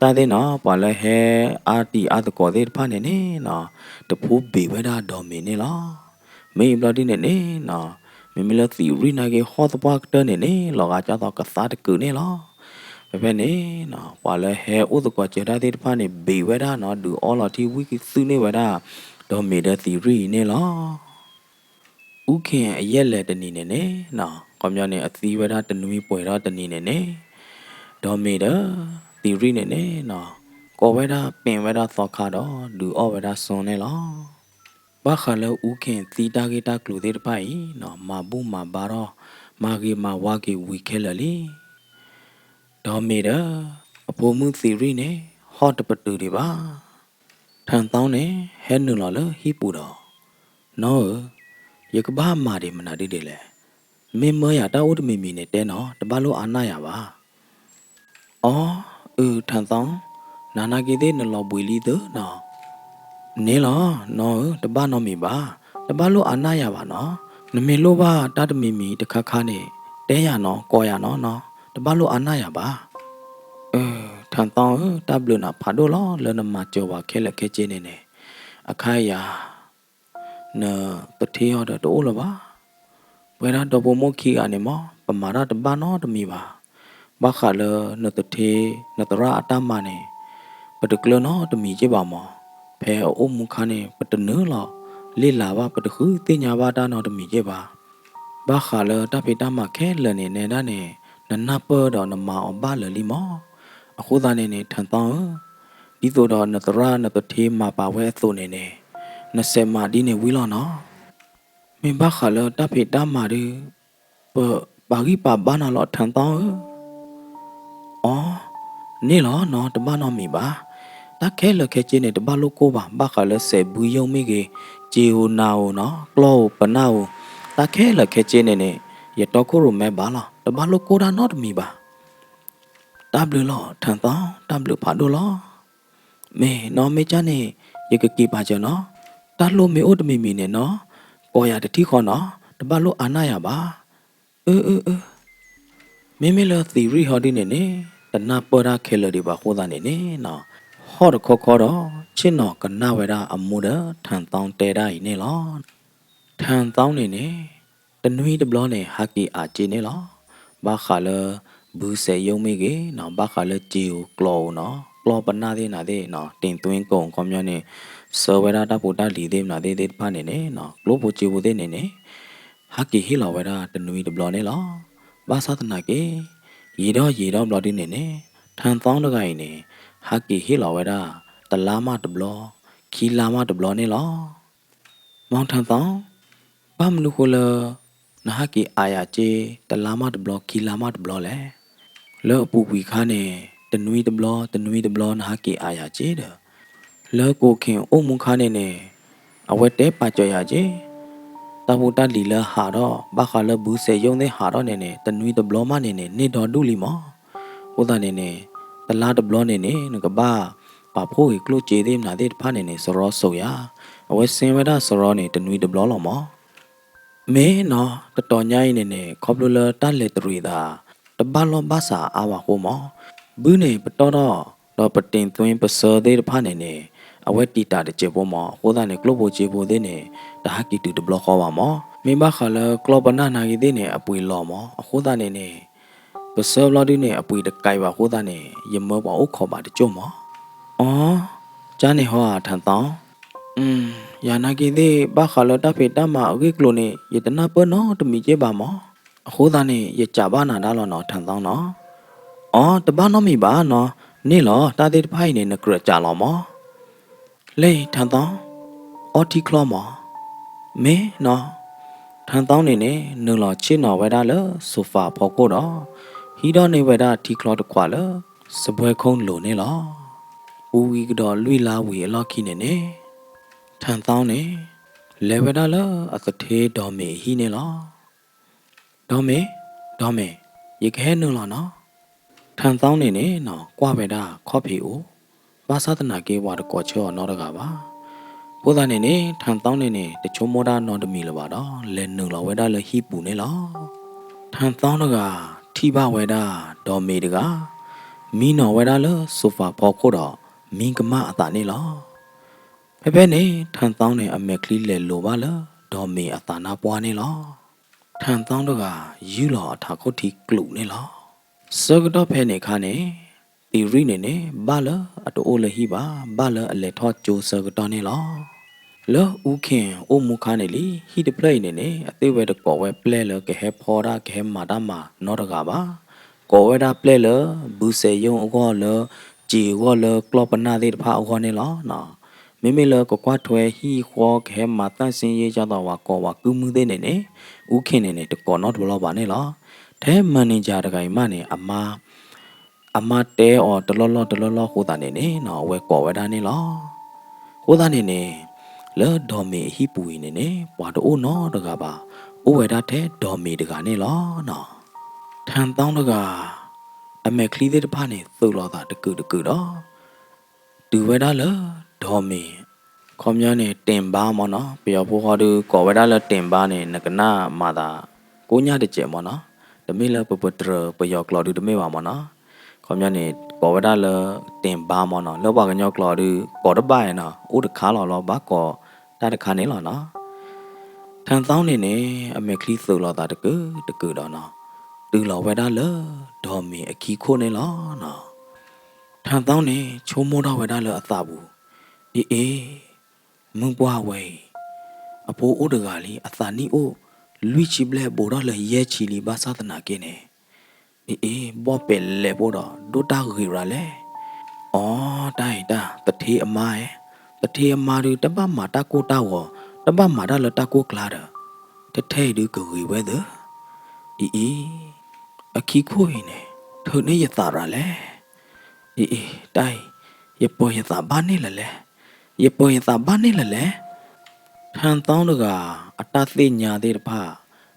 တၢ်သ့ၣ်နီၤ ပှၤလၢဟဲအါတံၤအါသကိးသ့ၣ်တဖၣ်န့ၣ်န့ၣ်နီၤ တဖှူဘ့ၣ်ဝဲဒၣ်ဒီးမ့ၤန့ၣ်လီၤ. မ့ၢ်အံၤဘျီဒ်န့ၣ်န့ၣ်နီၤ မ့မ့ၢ်လၢသံးရံၣ်နာ်က့ဟီၣ်သပှၢ်ကတၢၢ်န့ၣ်န့ၣ် လီၤဂာ်ကၢ်သိးကသါတကုာ်န့ၣ်လီၤ. ဖဲဖဲန့ၣ်နီၤ ပှၤလၢဟဲအိၣ်သကိးစၢၤတၢ်သ့ၣ်တဖၣ်န့ၣ် ဘ့ၣ်ဝဲဒၣ်နီၤ ဒုးအီလီၤထံဝံကသုၣ်န့ၢ်ဝဲဒၣ် ဒီးမ့ၤဒီးသံးရံၣ်အံၤန့ၣ်လီၤ. အူခ့ၣ်အယဲၢ်လဲၤတနံၤန့ၣ်န့ၣ်နီၤ ခီပညီန့ၣ် အသံဝဲဒၣ်တနွံပှဲၤထီၣ်တနံၤန့ၣ်န့ၣ် ဒီးမ့ၤဒီးသံးရံၣ်န့ၣ်န့ၣ်နီၤ ကိးဝဲဒၣ်ပ့ၣ်ဝဲဒၣ်သီခါဒီး ဒုးအီဝဲဒၣ်စိန့ၣ်လီၤ. ဘၣ်ဃးလၢအူခ့ၣ်သံတၢ်ဂ့ၢ်တၢ်ကျိၤသ့ၣ်တဖၣ်အံၤနီၤ မၤဘူၣ်မၤဘါထီၣ် မၤဂ့ၤမၤဝါက့ၤဝံၤခဲလၢာ်လံ. ဒီးမ့ၤဒီး အဖိမုၣ်သံးရံၣ်န့ၣ် ဟီၣ်တပတုာ်ဒံးဘၣ်. ထၢၣ်သီန့ၣ် ဟဲနုာ်လီၤလၢဟံၣ်ပူၤဒီး နီၢ်ဧၢ, ယကဘၣ်မၤဒံးမနုၤဒ်လဲၣ်. မ့ၢ်မၢယၤတၢ်အိၣ်တမံၤမံၤန့ၣ်တဲနီၤ တဘၣ်လိၣ်အါနၢ်ယၤဘၣ်. အီ, အုး ထၢၣ်သီ, နၤနာ်က့သ့ၣ်နလီၤဘှံးလံသၢနီၤ. န့ၣ်လီၤ, နီၢ်ဧၢ, တဘၣ်နီတမံၤဘၣ်. တဘၣ်လိၣ်အါနၢ်ယၤဘၣ်နီၤ. နမ့ၢ်လိၣ်ဘၣ်တၢ်တမံၤမံၤတခါခါန့ၣ် တဲယၤနီၤ ကိးယၤနီၤနီၤ. တဘၣ်လိၣ်အါနၢ်ယၤဘၣ်. အၢ ထၢၣ်သီဧၢ, တၢ်ဘျုးနၤဖးဒိၣ်လီၤ လၢနမၤစၢၤဝၤခဲလၢာ်ခဲဆ့န့ၣ်န့ၣ်. အခါယၤ နသထ့အီၤဒီးတအိၣ်လၢၤဘၣ်. ပဝဲဒၣ်ဒီဖိမိၢ်ခံဂၤန့ၣ်မး ပမၤတၢ်တဘၣ်နီတမံၤဘၣ်. ဘၣ်ဃးလၢနသထ့ နသရၣ်အတၢ်မၤန့ၣ် ပတကျၢၤနီတမံၤက့ဘၣ်မး. ဖဲအအိၣ်မူခါန့ၣ် ပတနုာ်လီၤ လ့ၣ်လၤဘၣ် ပတဃုသ့ၣ်ညါဘၣ်တၢ်နီတမံၤက့ဘၣ်. ဘၣ်ဃးလၢတၢ်ဖံးတၢ်မၤခဲလၢာ်န့ၣ်နဲဒၣ်န့ၣ် နနၢ်ပၢၢ်ဒီးနမၤအီၤဘၣ်လၢာ်လံမး. အဃိသတးန့ၣ်န့ၣ် ထၢၣ်သီဧၢ, ဒ်သိးဒီးနသရၣ်နသထ့မၤပာ်ဝဲအသိးန့ၣ်န့ၣ် နဆဲးမၤဒ်န့ၣ်ဝံၤလီၤနီၤ. မ့ၢ်ဘၣ်ဃးလၢတၢ်ဖံးတၢ်မၤဒီး ပပာ်ဂံၢ်ပာ်ဘါနၤလီၤ ထၢၣ်သီဧၢ. အီ, န့ၣ်လီၤနီၤ တဘၣ်နီတမံၤဘၣ်. တၢ်ခဲလၢာ်ခဲဆ့န့ၣ် တဘၣ်လိၣ်ကိၢ်ဘၣ်. ဘၣ်ဃးလၢစဲးဘုယိၣ်မ့ၢ်ဂ့ၤ, စ့ဧိၤနၤဧိၤနီၤ, ကျီၢ်ဧိၤပနၢ်ဧိၤ, တၢ်ခဲလၢာ်ခဲဆ့န့ၣ်န့ၣ် ယတီခိၣ်ရိၣ်မဲဘၣ်လီၤ. တဘၣ်လိၣ်ကိၢ်တၢ်နီတမံၤဘၣ်. တၢ်ဘျုးလီၤ ထၢၣ်သီ, တၢ်ဘျုးဖးဒိၣ်လီၤ. မ့ၢ်နီၤ မ့ၢ်ကၢ်န့ၣ် ယကက့ၤပာ်စၢၤနီၤ. တၢ်လိၣ်မ့ၢ်အိၣ်တမံၤမံၤန့ၣ်နီၤ ကိးယၤတထံၣ်ဃီနီၤ. တဘၣ်လိၣ်အါနၢ်ယၤဘၣ်. အၢ အၢ အၢ. မ့မ့ၢ်လၢသံးရံၣ်ဟီဒ်န့ၣ်န့ၣ် တနၢ်ပၢၢ်တၢ်ခဲလၢာ်ဒံးဘၣ်အဃိသတးန့ၣ်န့ၣ်နီၤ ဟီၣ်တခီခီဒီး ဆ့ၣ်နီၤကနၣ်ဝဲဒၣ်အမိၢ်ဒီးထၢၣ်သီတဲဒၣ်အံၤန့ၣ်လီၤ. ထၢၣ်သီန့ၣ်န့ၣ် တနွံတဘျီန့ၣ် ဟးက့ၤအးစ့န့ၣ်လီၤ. ဘၣ်ဃးလၢ ဘုစဲးယိၣ်မ့ၢ်ဂ့ၤနီၤ, ဘၣ်ဃးလၢစ့ဧိၤကျီၢ်ဧိၤနီၤ, ကျီၢ်ပနၢ်သ့ၣ်နၤသ့ၣ်နီၤ, တ့ၢ်သွ့ကိၣ် ခီပညီန့ၣ် ဆှၢဝဲဒၣ်တၢ်ဖိတၢ်လံၤသ့ၣ်မနၤသ့ၣ်သ့ၣ်တဖၣ်န့ၣ်န့ၣ်နီၤ, ကျိၣ်ဖိစ့ဖိသ့ၣ်န့ၣ်န့ၣ် ဟးက့ၤဟ့ၣ်လီၤဝဲဒၣ်တနွံတဘျီန့ၣ်လီၤ. ဘၣ်ဆၣ်သနာ်က့ ယံာ်ဒီးယံာ်ဒီးဘျီဒ်န့ၣ်န့ၣ် ထၢၣ်သီတဂၤအံၤန့ၣ် ဟးက့ၤဟ့ၣ်လီၤဝဲဒၣ် တလါမးတဘျီ ခံလါမးတဘျီန့ၣ်လီၤ. မ့ၢ်ထၢၣ်သီ, ဘၣ်မနုၤဃိလၢ နဟးက့ၤအးယၤစ့ တလါမးတဘျီ ခံလါမးတဘျီလဲၣ်. လၢအပူၤကွံာ်ခါန့ၣ် တနွံတဘျီ တနွံတဘျီ နဟးက့ၤအးယၤစ့ဒီး လၢကိးခ့ၣ်အိၣ်မူခါန့ၣ်န့ၣ် အဝဲတဲပာ်စၢၤယၤက့ တၢ်ဖိတၢ်လံၤလၢဟးထီၣ် ဘၣ်ဃးလၢဘုစဲးယိၣ်သ့ၣ်ဟးထီၣ်န့ၣ်န့ၣ် တနွံတဘျီမးန့ၣ်န့ၣ် န့ၢ်ဒီဒူၣ်လံမး. အဃိသတးန့ၣ်န့ၣ် တလါတဘျီန့ၣ်န့ၣ် နကဘၣ်ပာ်ဖှိၣ်ဂ့ၤကျိၣ်စ့သ့ၣ်မနၤသ့ၣ်တဖၣ်န့ၣ်န့ၣ် စရီဆိၣ်ယၤ, အဝဲဆ့ဝဲဒၣ်စရီန့ၣ် တနွံတဘျီလီၤမး. မ့ၢ်နီၤ တတီၤညါအံၤန့ၣ်န့ၣ် ခီဖျိလၢတၢ်လဲၤတရံးသး တဘၣ်လီၢ်ဘၣ်စးအါဘၣ်အဃိမး, ဘုန့ၣ်ပတီၢ်ထီၣ် ဒီးပတ့ၢ်သွ့ပဆှၢသ့ၣ်တဖၣ်န့ၣ်န့ၣ် အဝဲတံာ်တာ်တစဲးဖိမး, အဃိသတးန့ၣ် ကျိၣ်ဖိစ့ဖိသ့ၣ်န့ၣ် တဟးက့ၤတုၤတဘျီဃီဘၣ်မး. မ့ၢ်ဘၣ်ဃးလၢကျီၢ်ပနၢ်နာ်ဂ့ၤသ့ၣ်န့ၣ် အပှ့ၤလီၤမး, အဃိသတးန့ၣ်န့ၣ် ပဆှၢဘျီဒုန့ၣ် အပှ့ၤတကဲဘၣ်အဃိသတးန့ၣ် ယမၢပှၤအိၣ်ခိးဘၣ်တကၠိၢ်မး. အီ, ကၢ်န့ၣ်ဟီဧါ ထၢၣ်သီ. ယၤနာ်က့ၤသ့ၣ် ဘၣ်ဃးလၢတၢ်ဖံးတၢ်မၤအဂ့ၢ်ကျိၤန့ၣ် ယတနၢ်ပၢၢ်နီတမံၤက့ဘၣ်မး, အဃိသတးန့ၣ် ယစံးဘၣ်နၤဒၣ်လီၤနီၤ ထၢၣ်သီနီၤ. အီ တဘၣ်နီတမံၤဘၣ်နီၤ, န့ၣ်လီၤ တၢ်သ့ၣ်တဖၣ်အံၤန့ၣ် နကြၢးစးလီၤမး. လၢ ထၣ်သီ, အီထံချီမး. မ့ၢ်နီၤ. ထၣ်သီန့ၣ်န့ၣ် နုာ်လီၤဆ့ၣ်နီၤဝဲဒၣ်လၢ sofa ဖီခိၣ်ဒီး ဟံးထီၣ်န့ၢ်ဝဲဒၣ်ထံချီတခွးလၢ စပွဲခိၣ်လိၤန့ၣ်လီၤ. ပူၤဝံၤကဒီးလွံၢ်လါဝံၤအလီၢ်ခံန့ၣ်န့ၣ် ထၣ်သီန့ၣ် လဲၤဝဲဒၣ်လၢအသထ့ဒီမ့ၤအဟံၣ်န့ၣ်လီၤ. ဒီမ့ၤ, ဒီမ့ၤ, ယကဟဲနုာ်လီၤနီၤ. ထၣ်သီန့ၣ်န့ၣ်နီၤ ကွၢ်ဝဲဒၣ်ခီၣ်ဖံးအိၣ်, ဘၣ်ဆၣ်သနာ်က့ ပှၤတကိးဆၢအီၤနီတဂၤဘၣ်. အဃိသတးန့ၣ်န့ၣ် ထၣ်သီန့ၣ်န့ၣ် တဆိကမိၣ်တၢ်နီတမံၤလၢၤဘၣ်ဒီး လဲၤနုာ်လီၤဝဲဒၣ်လၢဟံၣ်ပူၤန့ၣ်လီၤ. ထၣ်သီတဂၤ ထံၣ်ဘၣ်ဝဲဒၣ် ဒီမ့ၤတဂၤ မံနီၤဝဲဒၣ်လၢ sofa ဖီခိၣ်ဒီး မံကမၣ်အသးန့ၣ်လီၤ. ဖဲဖဲန့ၣ် ထၣ်သီန့ၣ် အမဲာ်ချံလဲၤလိၤဘၣ်လၢ ဒီမ့ၤအသးနါပှၢ်န့ၣ်လီၤ. ထၣ်သီတဂၤ ယူၢ်လီၤအထးခိၣ်ထံကျိးန့ၣ်လီၤ. ဆၢကတီၢ်ဖဲန့ၣ်အခါန့ၣ် သံရံၣ်န့ၣ်န့ၣ် ဘၣ်လၢအတအိၣ်လၢဟံၣ်ဘၣ်, ဘၣ်လၢအလဲၤထီၣ်ကၠိဆၢကတီၢ်န့ၣ်လီၤ. လၢအူခ့ၣ်အိၣ်မူခါန့ၣ်လံ ဟံၣ်တဖျၢၣ်အံၤန့ၣ်န့ၣ် အသ့ၣ်ဝဲတကိးဝဲပျဲၢ်လၢကဟဲဖီတၢ်ကဟဲမၤတၢ်မၤနီတဂၤဘၣ်. ကိးဝဲဒၣ်ပျဲၢ်လၢ ဘုစဲးယိၣ်အဂီၢ်လၢ စံာ်အဂီၢ်လၢကျီၢ်ပနၢ်သ့ၣ်တဖၣ်အဂီၢ်န့ၣ်လီၤ. မ့မ့ၢ်လၢကကွၢ်ထွဲဟံၣ်ဃီကဟဲမၤသန့်ရှင်းရေး ဒ်သိးပှၤကိးပှၤကုမုၢ်သ့ၣ်န့ၣ်န့ၣ် အူခ့ၣ်န့ၣ်န့ၣ် တကိးနီတဘျီဘၣ်န့ၣ်လီၤ. ထဲ manager တဂၤအံၤမးန့ၣ် အမါ အမါတဲအီၤတလီၢ်လီၢ်တလီၢ်လီၢ်အဃိသတးန့ၣ်န့ၣ်နီၤ အဝဲကိးဝဲဒၣ်န့ၣ်လီၤ. အဃိသတးန့ၣ်န့ၣ် လၢဒီမ့ၤအဟံၣ်ပူၤအံၤန့ၣ်န့ၣ် ပှၤတအိၣ်နီတဂၤဘၣ်, အိၣ်ဝဲဒၣ်ထဲဒီမ့ၤတဂၤန့ၣ်လီၤနီၤ. ထၣ်သီတဂၤ အမဲာ်ချံသ့ၣ်တဖၣ်န့ၣ် သုးလိာ်သးတကုာ်တကုာ်ဒီး တုၤဝဲဒၣ်လၢ ဒီမ့ၤ ခီပညီန့ၣ် တင်ပါမ့ၢ်နီၤ, ပယီၤဖိဃီဒုးကိးဝဲဒၣ်လၢ တင်ပါန့ၣ် နကနၣ်မၤသး ကိညၢ်တစဲးမ့ၢ်နီၤ, တမ့ၢ်လၢပပတြၢၤပယီၤကျိာ်ဒုးတမ့ၢ်ဘၣ်မ့ၢ်နီၤ, ခီပညီန့ၣ် ကိးဝဲဒၣ်လၢ တင်ပါမ့ၢ်နီၤ, လၢပှၤကညီကျိာ်ဒုး ကိးတဘၣ်နီၤ, အိၣ်တခါလီၤလီၤ ဘၣ်ကိးတၢ်တခါန့ၣ်လီၤနီၤ. ထၣ်သီန့ၣ်န့ၣ် အမဲာ်ချံသုးလိာ်သးတကုာ်တကုာ်ဒီးနီၤ, တုၤလီၤဝဲဒၣ်လၢ ဒီမ့ၤအခံခိၣ်န့ၣ်လီၤနီၤ. ထၣ်သီန့ၣ် ဆိကမိၣ်ထီၣ်ဝဲဒၣ်လၢအသးပူၤ, အ့အ့, မုၢ်ပှၢ်ဝဲအံၤ, အဖိအိၣ်တဂၤလံ, အသးနံၣ်အိၣ်လွံၢ်ဆံဘျဲၣ် ဘူးထီၣ်လၢယဲၢ်ဆံလံ ဘၣ်ဆၣ်သနာ်က့န့ၣ်, အ့အ့, ဘီၣ်ပဲာ်လဲၤဖိဒီး ဒိၣ်တၢ်ဂ့ၤရၤလဲၣ်. အီ, တၢ်အံၤတၢ် သထ့အမါဧၢ, သထ့အမါဒုး တဘၣ်မၤတၢ်ကိၢ်တၢ်ဂီၤ, တဘၣ်မၤတၢ်လၢတၢ်ကိၢ်ကျါဒီး, ထဲထဲအံၤဒုးကဂ့ၤဝဲသၢ. အ့အ့, အခံခိၣ်အံၤန့ၣ် ထုးန့ၢ်ယသးရၤလဲၣ်. အ့အ့, တၢ်အံၤ ယပၢၤယသးဘၣ်န့ၣ်လၢၤလဲၣ်, ယပၢၤယသးဘၣ်န့ၣ်လၢၤလဲၣ်. ထၣ်သီတဂၤ အတၢ်သ့ၣ်ညါသ့ၣ်တဖၣ်,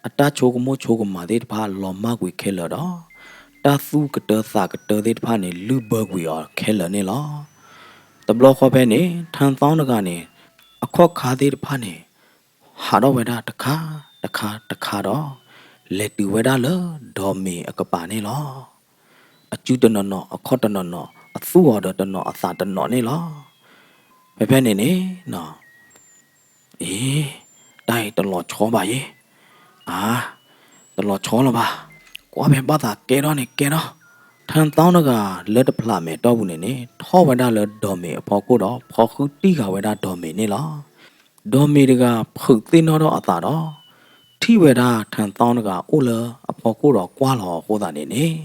အတၢ်ဆိကမိၣ်ဆိကမးသ့ၣ်တဖၣ် လီၤမၢ်ကွံာ်ခဲလၢာ်ဒီး တၢ်သူၣ်ကတၢသးကတၢသ့ၣ်တဖၣ်န့ၣ် လုၢ်ဘၢကွံာ်အီၤခဲလၢာ်န့ၣ်လီၤ. တဘျီဃီဖဲန့ၣ် ထၣ်သီတဂၤန့ၣ် အခီၣ်ခါသ့ၣ်တဖၣ်န့ၣ် ဟးထီၣ်ဝဲဒၣ်တခါတခါတခါဒီး လဲၤတုၤဝဲဒၣ်လၢဒီမ့ၤအကပၤန့ၣ်လီၤ. အစုတနီၤနီၤ အခီၣ်တနီၤနီၤ အသူၣ်အီၤဒီးတနီၤအသးတနီၤန့ၣ်လီၤ. ဖဲဖဲန့ၣ်န့ၣ် အ့, တၢ်အံၤတလီၤဆီဘၣ်ယဲ, အါ, တလီၤဆီလၢၤဘၣ်, ကွၢ်ဖဲဘၣ်သးကဲထီၣ်န့ၣ်ကဲထီၣ်. ထၣ်သီတဂၤလၢတဖျးမဲာ်တီၢ်ပူၤန့ၣ်န့ၣ် ထီၣ်ဝဲဒၣ်လၢဒီမ့ၤအဖီခိၣ်ဒီး ဖီဃုတံၢ်ဃာ်ဝဲဒၣ်ဒီမ့ၤန့ၣ်လီၤ. ဒီမ့ၤတဂၤဖုးသ့ၣ်နီၣ်ထီၣ်အသးဒီး ထံၣ်ဝဲဒၣ်ထၣ်သီတဂၤအိၣ်လၢအဖီခိၣ်ဒီးကွၢ်လီၤအဃိသတးန့ၣ်န့ၣ်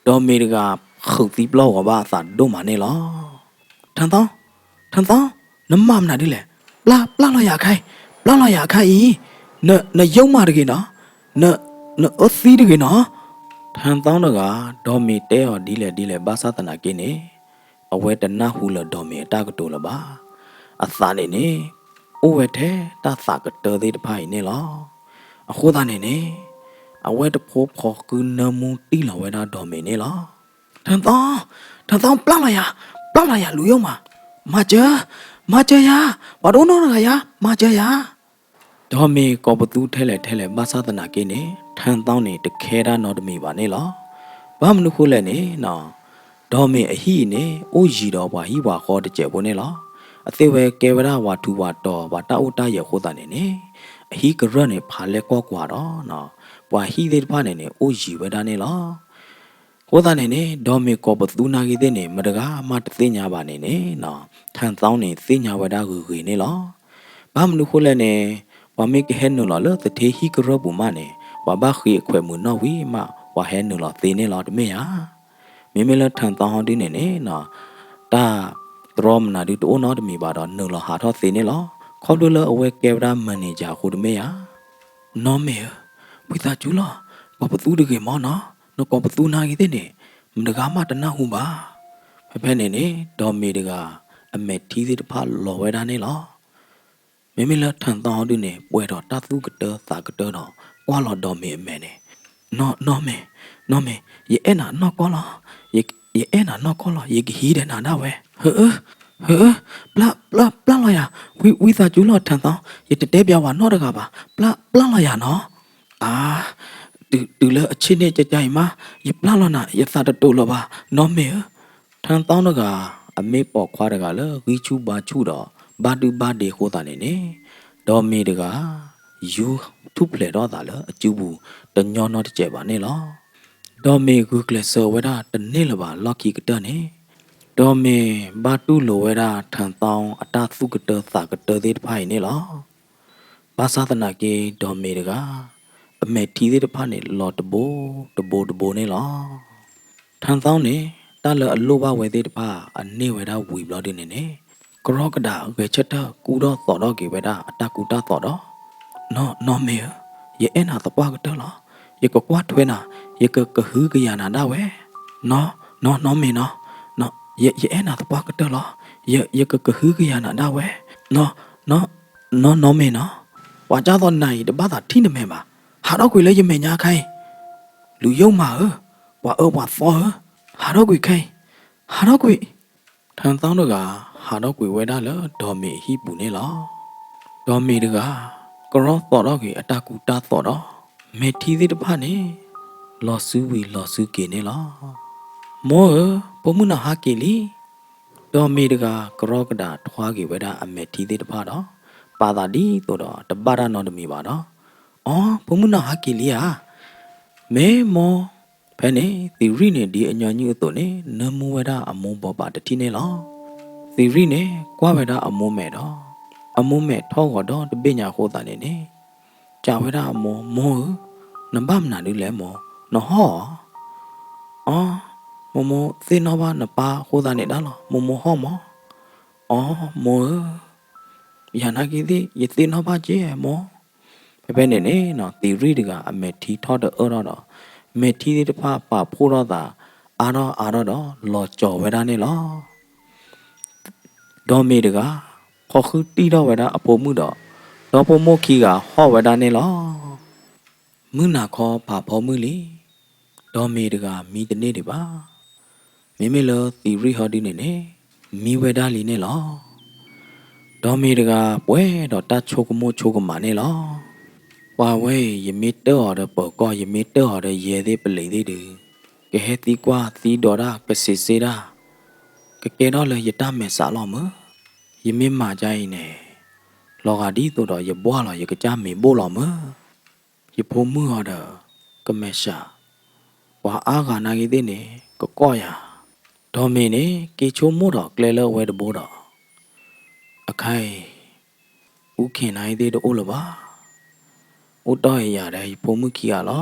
ဒီမ့ၤတဂၤဖုးသံပျီၢ်ဂီၤဘၣ်အသးဒိၣ်မးန့ၣ်လီၤ. ထၣ်သီ, ထၣ်သီ, နမၤမနုၤဒ်လဲၣ်, ပျၢ်, ပျၢ်လီၤယၤအခါအံၤ, ပျၢ်လီၤယၤအခါအံၤ, န, နယိၣ်မးတဂ့ၤနီၤ, န, နအၢသံတဂ့ၤနီၤ. ထၣ်သီတဂၤ ဒီမ့ၤတဲအီၤဒ်လဲၣ်ဒ်လဲၣ်ဘၣ်ဆၣ်သနာ်က့န့ၣ် အဝဲတနၢ်ဟူလၢၤဒီမ့ၤအတၢ်ကတိၤလၢၤဘၣ်. အသးန့ၣ်န့ၣ် အိၣ်ဝဲထဲတၢ်သးကတၢသ့ၣ်တဖၣ်အံၤန့ၣ်လီၤ. အဃိသတးန့ၣ်န့ၣ် အဝဲတဖိဖီၣ်ဃုနၢမူတံၢ်လီၤဝဲဒၣ်ဒီမ့ၤန့ၣ်လီၤ. ထၣ်သီ, ထၣ်သီ ပျၢ်လီၤယၤ, ပျၢ်လီၤယၤ လူၤယိၣ်မး, မၤစၢၤ, မၤစၢၤယၤ, ပှၤတအိၣ်နီတဂၤယၤ, မၤစၢၤယၤ. ဒီမ့ၤကိးပသူထဲလဲၣ်ထဲလဲၣ်ဘၣ်ဆၣ်သနာ်က့န့ၣ် ထၣ်သီန့ၣ်တခဲဒၣ်နီတမံၤဘၣ်န့ၣ်လီၤ. ဘၣ်မနုၤဃိလဲၣ်န့ၣ် ဒီမ့ၤအဟံၣ်အံၤန့ၣ် အိၣ်ယံၤဒီးပှၤဟံၣ်ပှၤဃီတစဲးဖိန့ၣ်လီၤ. အသ့ၣ်ဝဲကဲဝဲဒၣ်ပှၤထူးပှၤတီၤ ပှၤတၢ်အိၣ်တၢ်ယၢၤအဃိသတးန့ၣ်န့ၣ် အဟံၣ်ကရၢၢ်န့ၣ် ဖးလဲၢ်ကွၢ်ကွၢ်ဒီး ပှၤဟံၣ်သ့ၣ်တဖၣ်န့ၣ်န့ၣ် အိၣ်ယံၤဝဲဒၣ်န့ၣ်လီၤ. အဃိသတးန့ၣ်န့ၣ် ဒီမ့ၤကိးပသူနာ်ဂ့ၤသ့ၣ်န့ၣ် မတဂၤမးတသ့ၣ်ညါဘၣ်န့ၣ်န့ၣ် ထၣ်သီန့ၣ်သ့ၣ်ညါဝဲဒၣ်ဂ့ၤဂ့ၤန့ၣ်လီၤ. ဘၣ်မနုၤဃိလဲၣ်န့ၣ် ပှၤမ့ၢ်ကဟဲနုာ်လီၤလၢသထ့ဟံၣ်ကရၢၢ်ပူၤမးန့ၣ် ပှၤဘၣ်ဃ့အခွဲးမုာ်နီၣ်ဝံၤမး ပှၤဟဲနုာ်လီၤသ့န့ၣ်လီၤ တမ့ၢ်ဧါ. မ့မ့ၢ်လၢထၢၣ်သီဟီဒုန့ၣ်န့ၣ်နီၤ တၢ်တြီမနုၤဒုတအိၣ်နီတမံၤဘၣ်ဒီး နုာ်လီၤဟးထီၣ်သ့န့ၣ်လီၤ. ခီဖျိလၢအဝဲကဲဝဲဒၣ် manager အဃိတမ့ၢ်ဧါ. နီၢ်မ့ၢ်ဧၢ, ဝံသးစူၤလီၤ, ကိးပသူတဂ့ၤမၢ်နီၤ, နကိးပသူနာ်က့ၤသ့ၣ်န့ၣ် မတဂၤမးတနၢ်ဟူဘၣ်. ဖဲဖဲန့ၣ်န့ၣ် ဒီးမ့ၢ်တဂၤ အမဲာ်ထံသ့ၣ်တဖၣ်လီၤဝဲဒၣ်န့ၣ်လီၤ. မ့မ့ၢ်လၢထၢၣ်သီဟီဒုန့ၣ် ပှဲၤဒီးတၢ်သူၣ်ကတၢသးကတၢဒီး ကွၢ်လီၤဒီးမ့ၢ်အမဲာ်န့ၣ်, နီၢ်, နီၢ်မ့ၢ်, နီၢ်မ့ၢ်, ယအဲၣ်နၤနီၢ်ကီၢ်လီၤ, ယ, ယအဲၣ်နၤနီၢ်ကီၢ်လီၤ, ယကဟံးဒီးနၤဒၣ်ဝဲ, ဟၢ, ဟၢ, ပျၢ်, ပျၢ်, ပျၢ်လီၤယၤ, ဝံ, ဝံသးစူၤလီၤထၢၣ်သီ, ယတတဲပျးဝဲနီတဂၤဘၣ်, ပျၢ်, ပျၢ်လီၤယၤနီၤ. အါ, တုၤ, တုၤလၢအဆ့ၣ်န့ၣ်ကကါအံၤမး, ယပျၢ်လီၤနၤ, ယသးတတိာ်လၢၤဘၣ်, နီၢ်မ့ၢ်ဧၢ. ထၢၣ်သီတဂၤ အမ့ၢ်ပိာ်ခွါတဂၤလၢဂံၢ်ဆူၣ်ဘါဆူၣ်ဒီး ဘၣ်ဒုၣ်ဘၣ်ဒ့အဃိသတးန့ၣ်န့ၣ်, ဒီးမ့ၢ်တဂၤ ယူထူၣ်ဖျဲးထီၣ်သးလၢအစုပူၤ တညီနီတစဲးဘၣ်န့ၣ်လီၤ. ဒီးမ့ၢ်ဂုာ်ကျဲးစၢးဝဲဒၣ်တန့ၢ်လၢၤဘၣ်လီၢ်ခံကတၢၢ်န့ၣ်, ဒီးမ့ၢ်ဘၣ်တူၢ်လိာ်ဝဲဒၣ်ထၢၣ်သီအတၢ်သူၣ်ကတၢသးကတၢသ့ၣ်တဖၣ်အံၤန့ၣ်လီၤ. ဘၣ်ဆၣ်သနာ်က့ ဒီးမ့ၢ်တဂၤ အမဲာ်ထံသ့ၣ်တဖၣ်န့ၣ် လီၤတဘိ, တဘိတဘိန့ၣ်လီၤ. ထၢၣ်သီန့ၣ် တၢ်လၢအလိၣ်ဘၣ်ဝဲသ့ၣ်တဖၣ် အန့ၢ်ဝဲဒၣ်ဝံၤဘျီဒုန့ၣ်န့ၣ်, ကရီကဒးဂဲၤဆၢထၢၣ်ကူထီၣ်သိးထီၣ်က့ၤဝဲဒၣ်အတၢ်ကူတၢ်သိးဒီး, နီၢ်, နီၢ်မ့ၢ်ဧၢ, ယအဲၣ်နၤသပှၢ်ကတၢၢ်လီၤ. ယကကွၢ်ထွဲနၤ, ယကကဟုကယာ်နၤဒၣ်ဝဲ, နီၢ်, နီၢ်, နီၢ်မ့ၢ်နီၤ, ယ, ယအဲၣ်နၤသပှၢ်ကတၢၢ်လီၤ. ယ, ယကကဟုကယာ်နၤဒၣ်ဝဲ, နီၢ်, နီၢ်, နီၢ်မ့ၢ်နီၤ. ပှၤကၢ်သိးနၤအံၤတဘၣ်သးထံၣ်နမဲာ်ဘၣ်. ဟးထီၣ်ကွံာ်လၢယမဲာ်ညါခါအံၤ, လူၤယိာ်မးဧၢ, ပှၤအၢပှၤသီဧၢ, ဟးထီၣ်ကွံာ်ခဲအံၤ, ဟးထီၣ်ကွံာ်. ထၢၣ်သီတဂၤ ဟးထီၣ်ကွံာ်ဝဲဒၣ်လၢဒီးမ့ၢ်အဟံၣ်ပူၤန့ၣ်လီၤ. ဒီးမ့ၢ်တဂၤ ကရီသိးထီၣ်က့ၤအတၢ်ကူတၢ်သိးဒီး မဲာ်ထံသ့ၣ်တဖၣ်န့ၣ် လီၤစုဝံၤလီၤစုက့ၤန့ၣ်လီၤ. မိၢ်ဧၢ, ဖိမုၣ်နၤဟးက့ၤလံ. ဒီးမ့ၢ်တဂၤ ကရီကဒးထွါက့ၤဝဲဒၣ်အမဲာ်ထံသ့ၣ်တဖၣ်ဒီး ပာ်သးဒ်သိးဒီးတဘၣ်တၢ်နီတမံၤဘၣ်ဒီး, အိ, ဖိမုၣ်နၤဟးက့ၤလံဧါ. မ့ၢ်မိၢ်. ဖဲန့ၣ် သံၣ်ရံၣ်န့ၣ် ဒ်အညီနုၢ်အသိးန့ၣ် နၢမူဝဲဒၣ်အမိၢ်ဘိးဘၣ်တထံၣ်န့ၣ်လီၤ. သံၣ်ရံၣ်န့ၣ် ကွၢ်ဝဲဒၣ်အမိၢ်မဲာ်ဒီး အမိၢ်မဲာ်ထီၣ်ဂီၤဒီတဘ့ၣ်ညါအဃိသတးန့ၣ်န့ၣ်, စံးဝဲဒၣ်အမိၢ်, မိၢ်ဧၢ, နဘၣ်မနုၤဒုလဲၣ်မိၢ်, နဟီၣ်ဧါ. အိ, မိၢ်မိၢ်သ့ၣ်နီၣ်ဘၣ်နပၢ်အဃိသတးန့ၣ်ဒၣ်လီၤ, မိၢ်မိၢ်ဟီၣ်မး. အိ, မိၢ်ဧၢ, ယၤနာ်က့ၤသ့ၣ် ယသ့ၣ်နီၣ်ဘၣ်က့မိၢ်. ဖဲဖဲန့ၣ်န့ၣ် သံၣ်ရံၣ်တဂၤအမဲာ်ထံထီၣ်တအၢၣ်ထီၣ်ဒီး မဲာ်ထံသ့ၣ်တဖၣ်ပာ်ဖှိၣ်ထီၣ်သး အါထီၣ်အါထီၣ်ဒီး လီၤကၠီၤဝဲဒၣ်န့ၣ်လီၤ. ဒီးမ့ၢ်တဂၤ ဖီဃုတံၢ်ထီၣ်ဝဲဒၣ်အဖိမုၣ်ဒီး ဒီဖိမိၢ်ခံဂၤဟီၣ်ဝဲဒၣ်န့ၣ်လီၤ. မုၢ်နၤခီဖးဖီမုၢ်လံ. ဒီးမ့ၢ်တဂၤမံတန့ၢ်ဒံးဘၣ်. မ့မ့ၢ်လၢသံၣ်ရံၣ်ဟီဒုန့ၣ်န့ၣ် မံဝဲဒၣ်လံန့ၣ်လီၤ. ဒီးမ့ၢ်တဂၤပှဲၤဒီးတၢ်ဆိကမိၣ်ဆိကမးန့ၣ်လီၤ. ပှၤဝဲအံၤ ယမ့ၢ်တၢၢ်အီၤဒီးပၢၤကီၢ် ယမ့ၢ်တၢၢ်အီၤဒီးယဲသ့ၣ်ပလံၤသ့ၣ်ဒုး ကဟဲသံကွၢ်သံဒိးတၢ် ကစံးစ့တၢ် ကကဲထီၣ်လၢယတၢ်မဲာ်ဆှးလီၤမၢ်. ယမ့ၢ်မၤဒ်အံၤန့ၣ် လီၤဂာ်ဒ်သိးဒီးယဘှၣ်လီၤ ယကစၢ်မ့ၤဘိၣ်လီၤမၢ်. ယဖိမုၣ်အီၤဒီး ကမဲာ်ဆှး ပှၤအါဂၤနာ်က့ၤသ့ၣ်န့ၣ် ကကိးယၤ. ဒီးမ့ၢ်န့ၣ် က့ၤဆိကမိၣ်ဒီးကျဲလၢအဝဲတဘိဒီး အခါအံၤ အူခ့ၣ်နာ်က့ၤသ့ၣ်တအိၣ်လၢၤဘၣ်. အိၣ်တီၢ်အံၤယၤဒီးယဖိမုၣ်ခံဂၤလီၤ.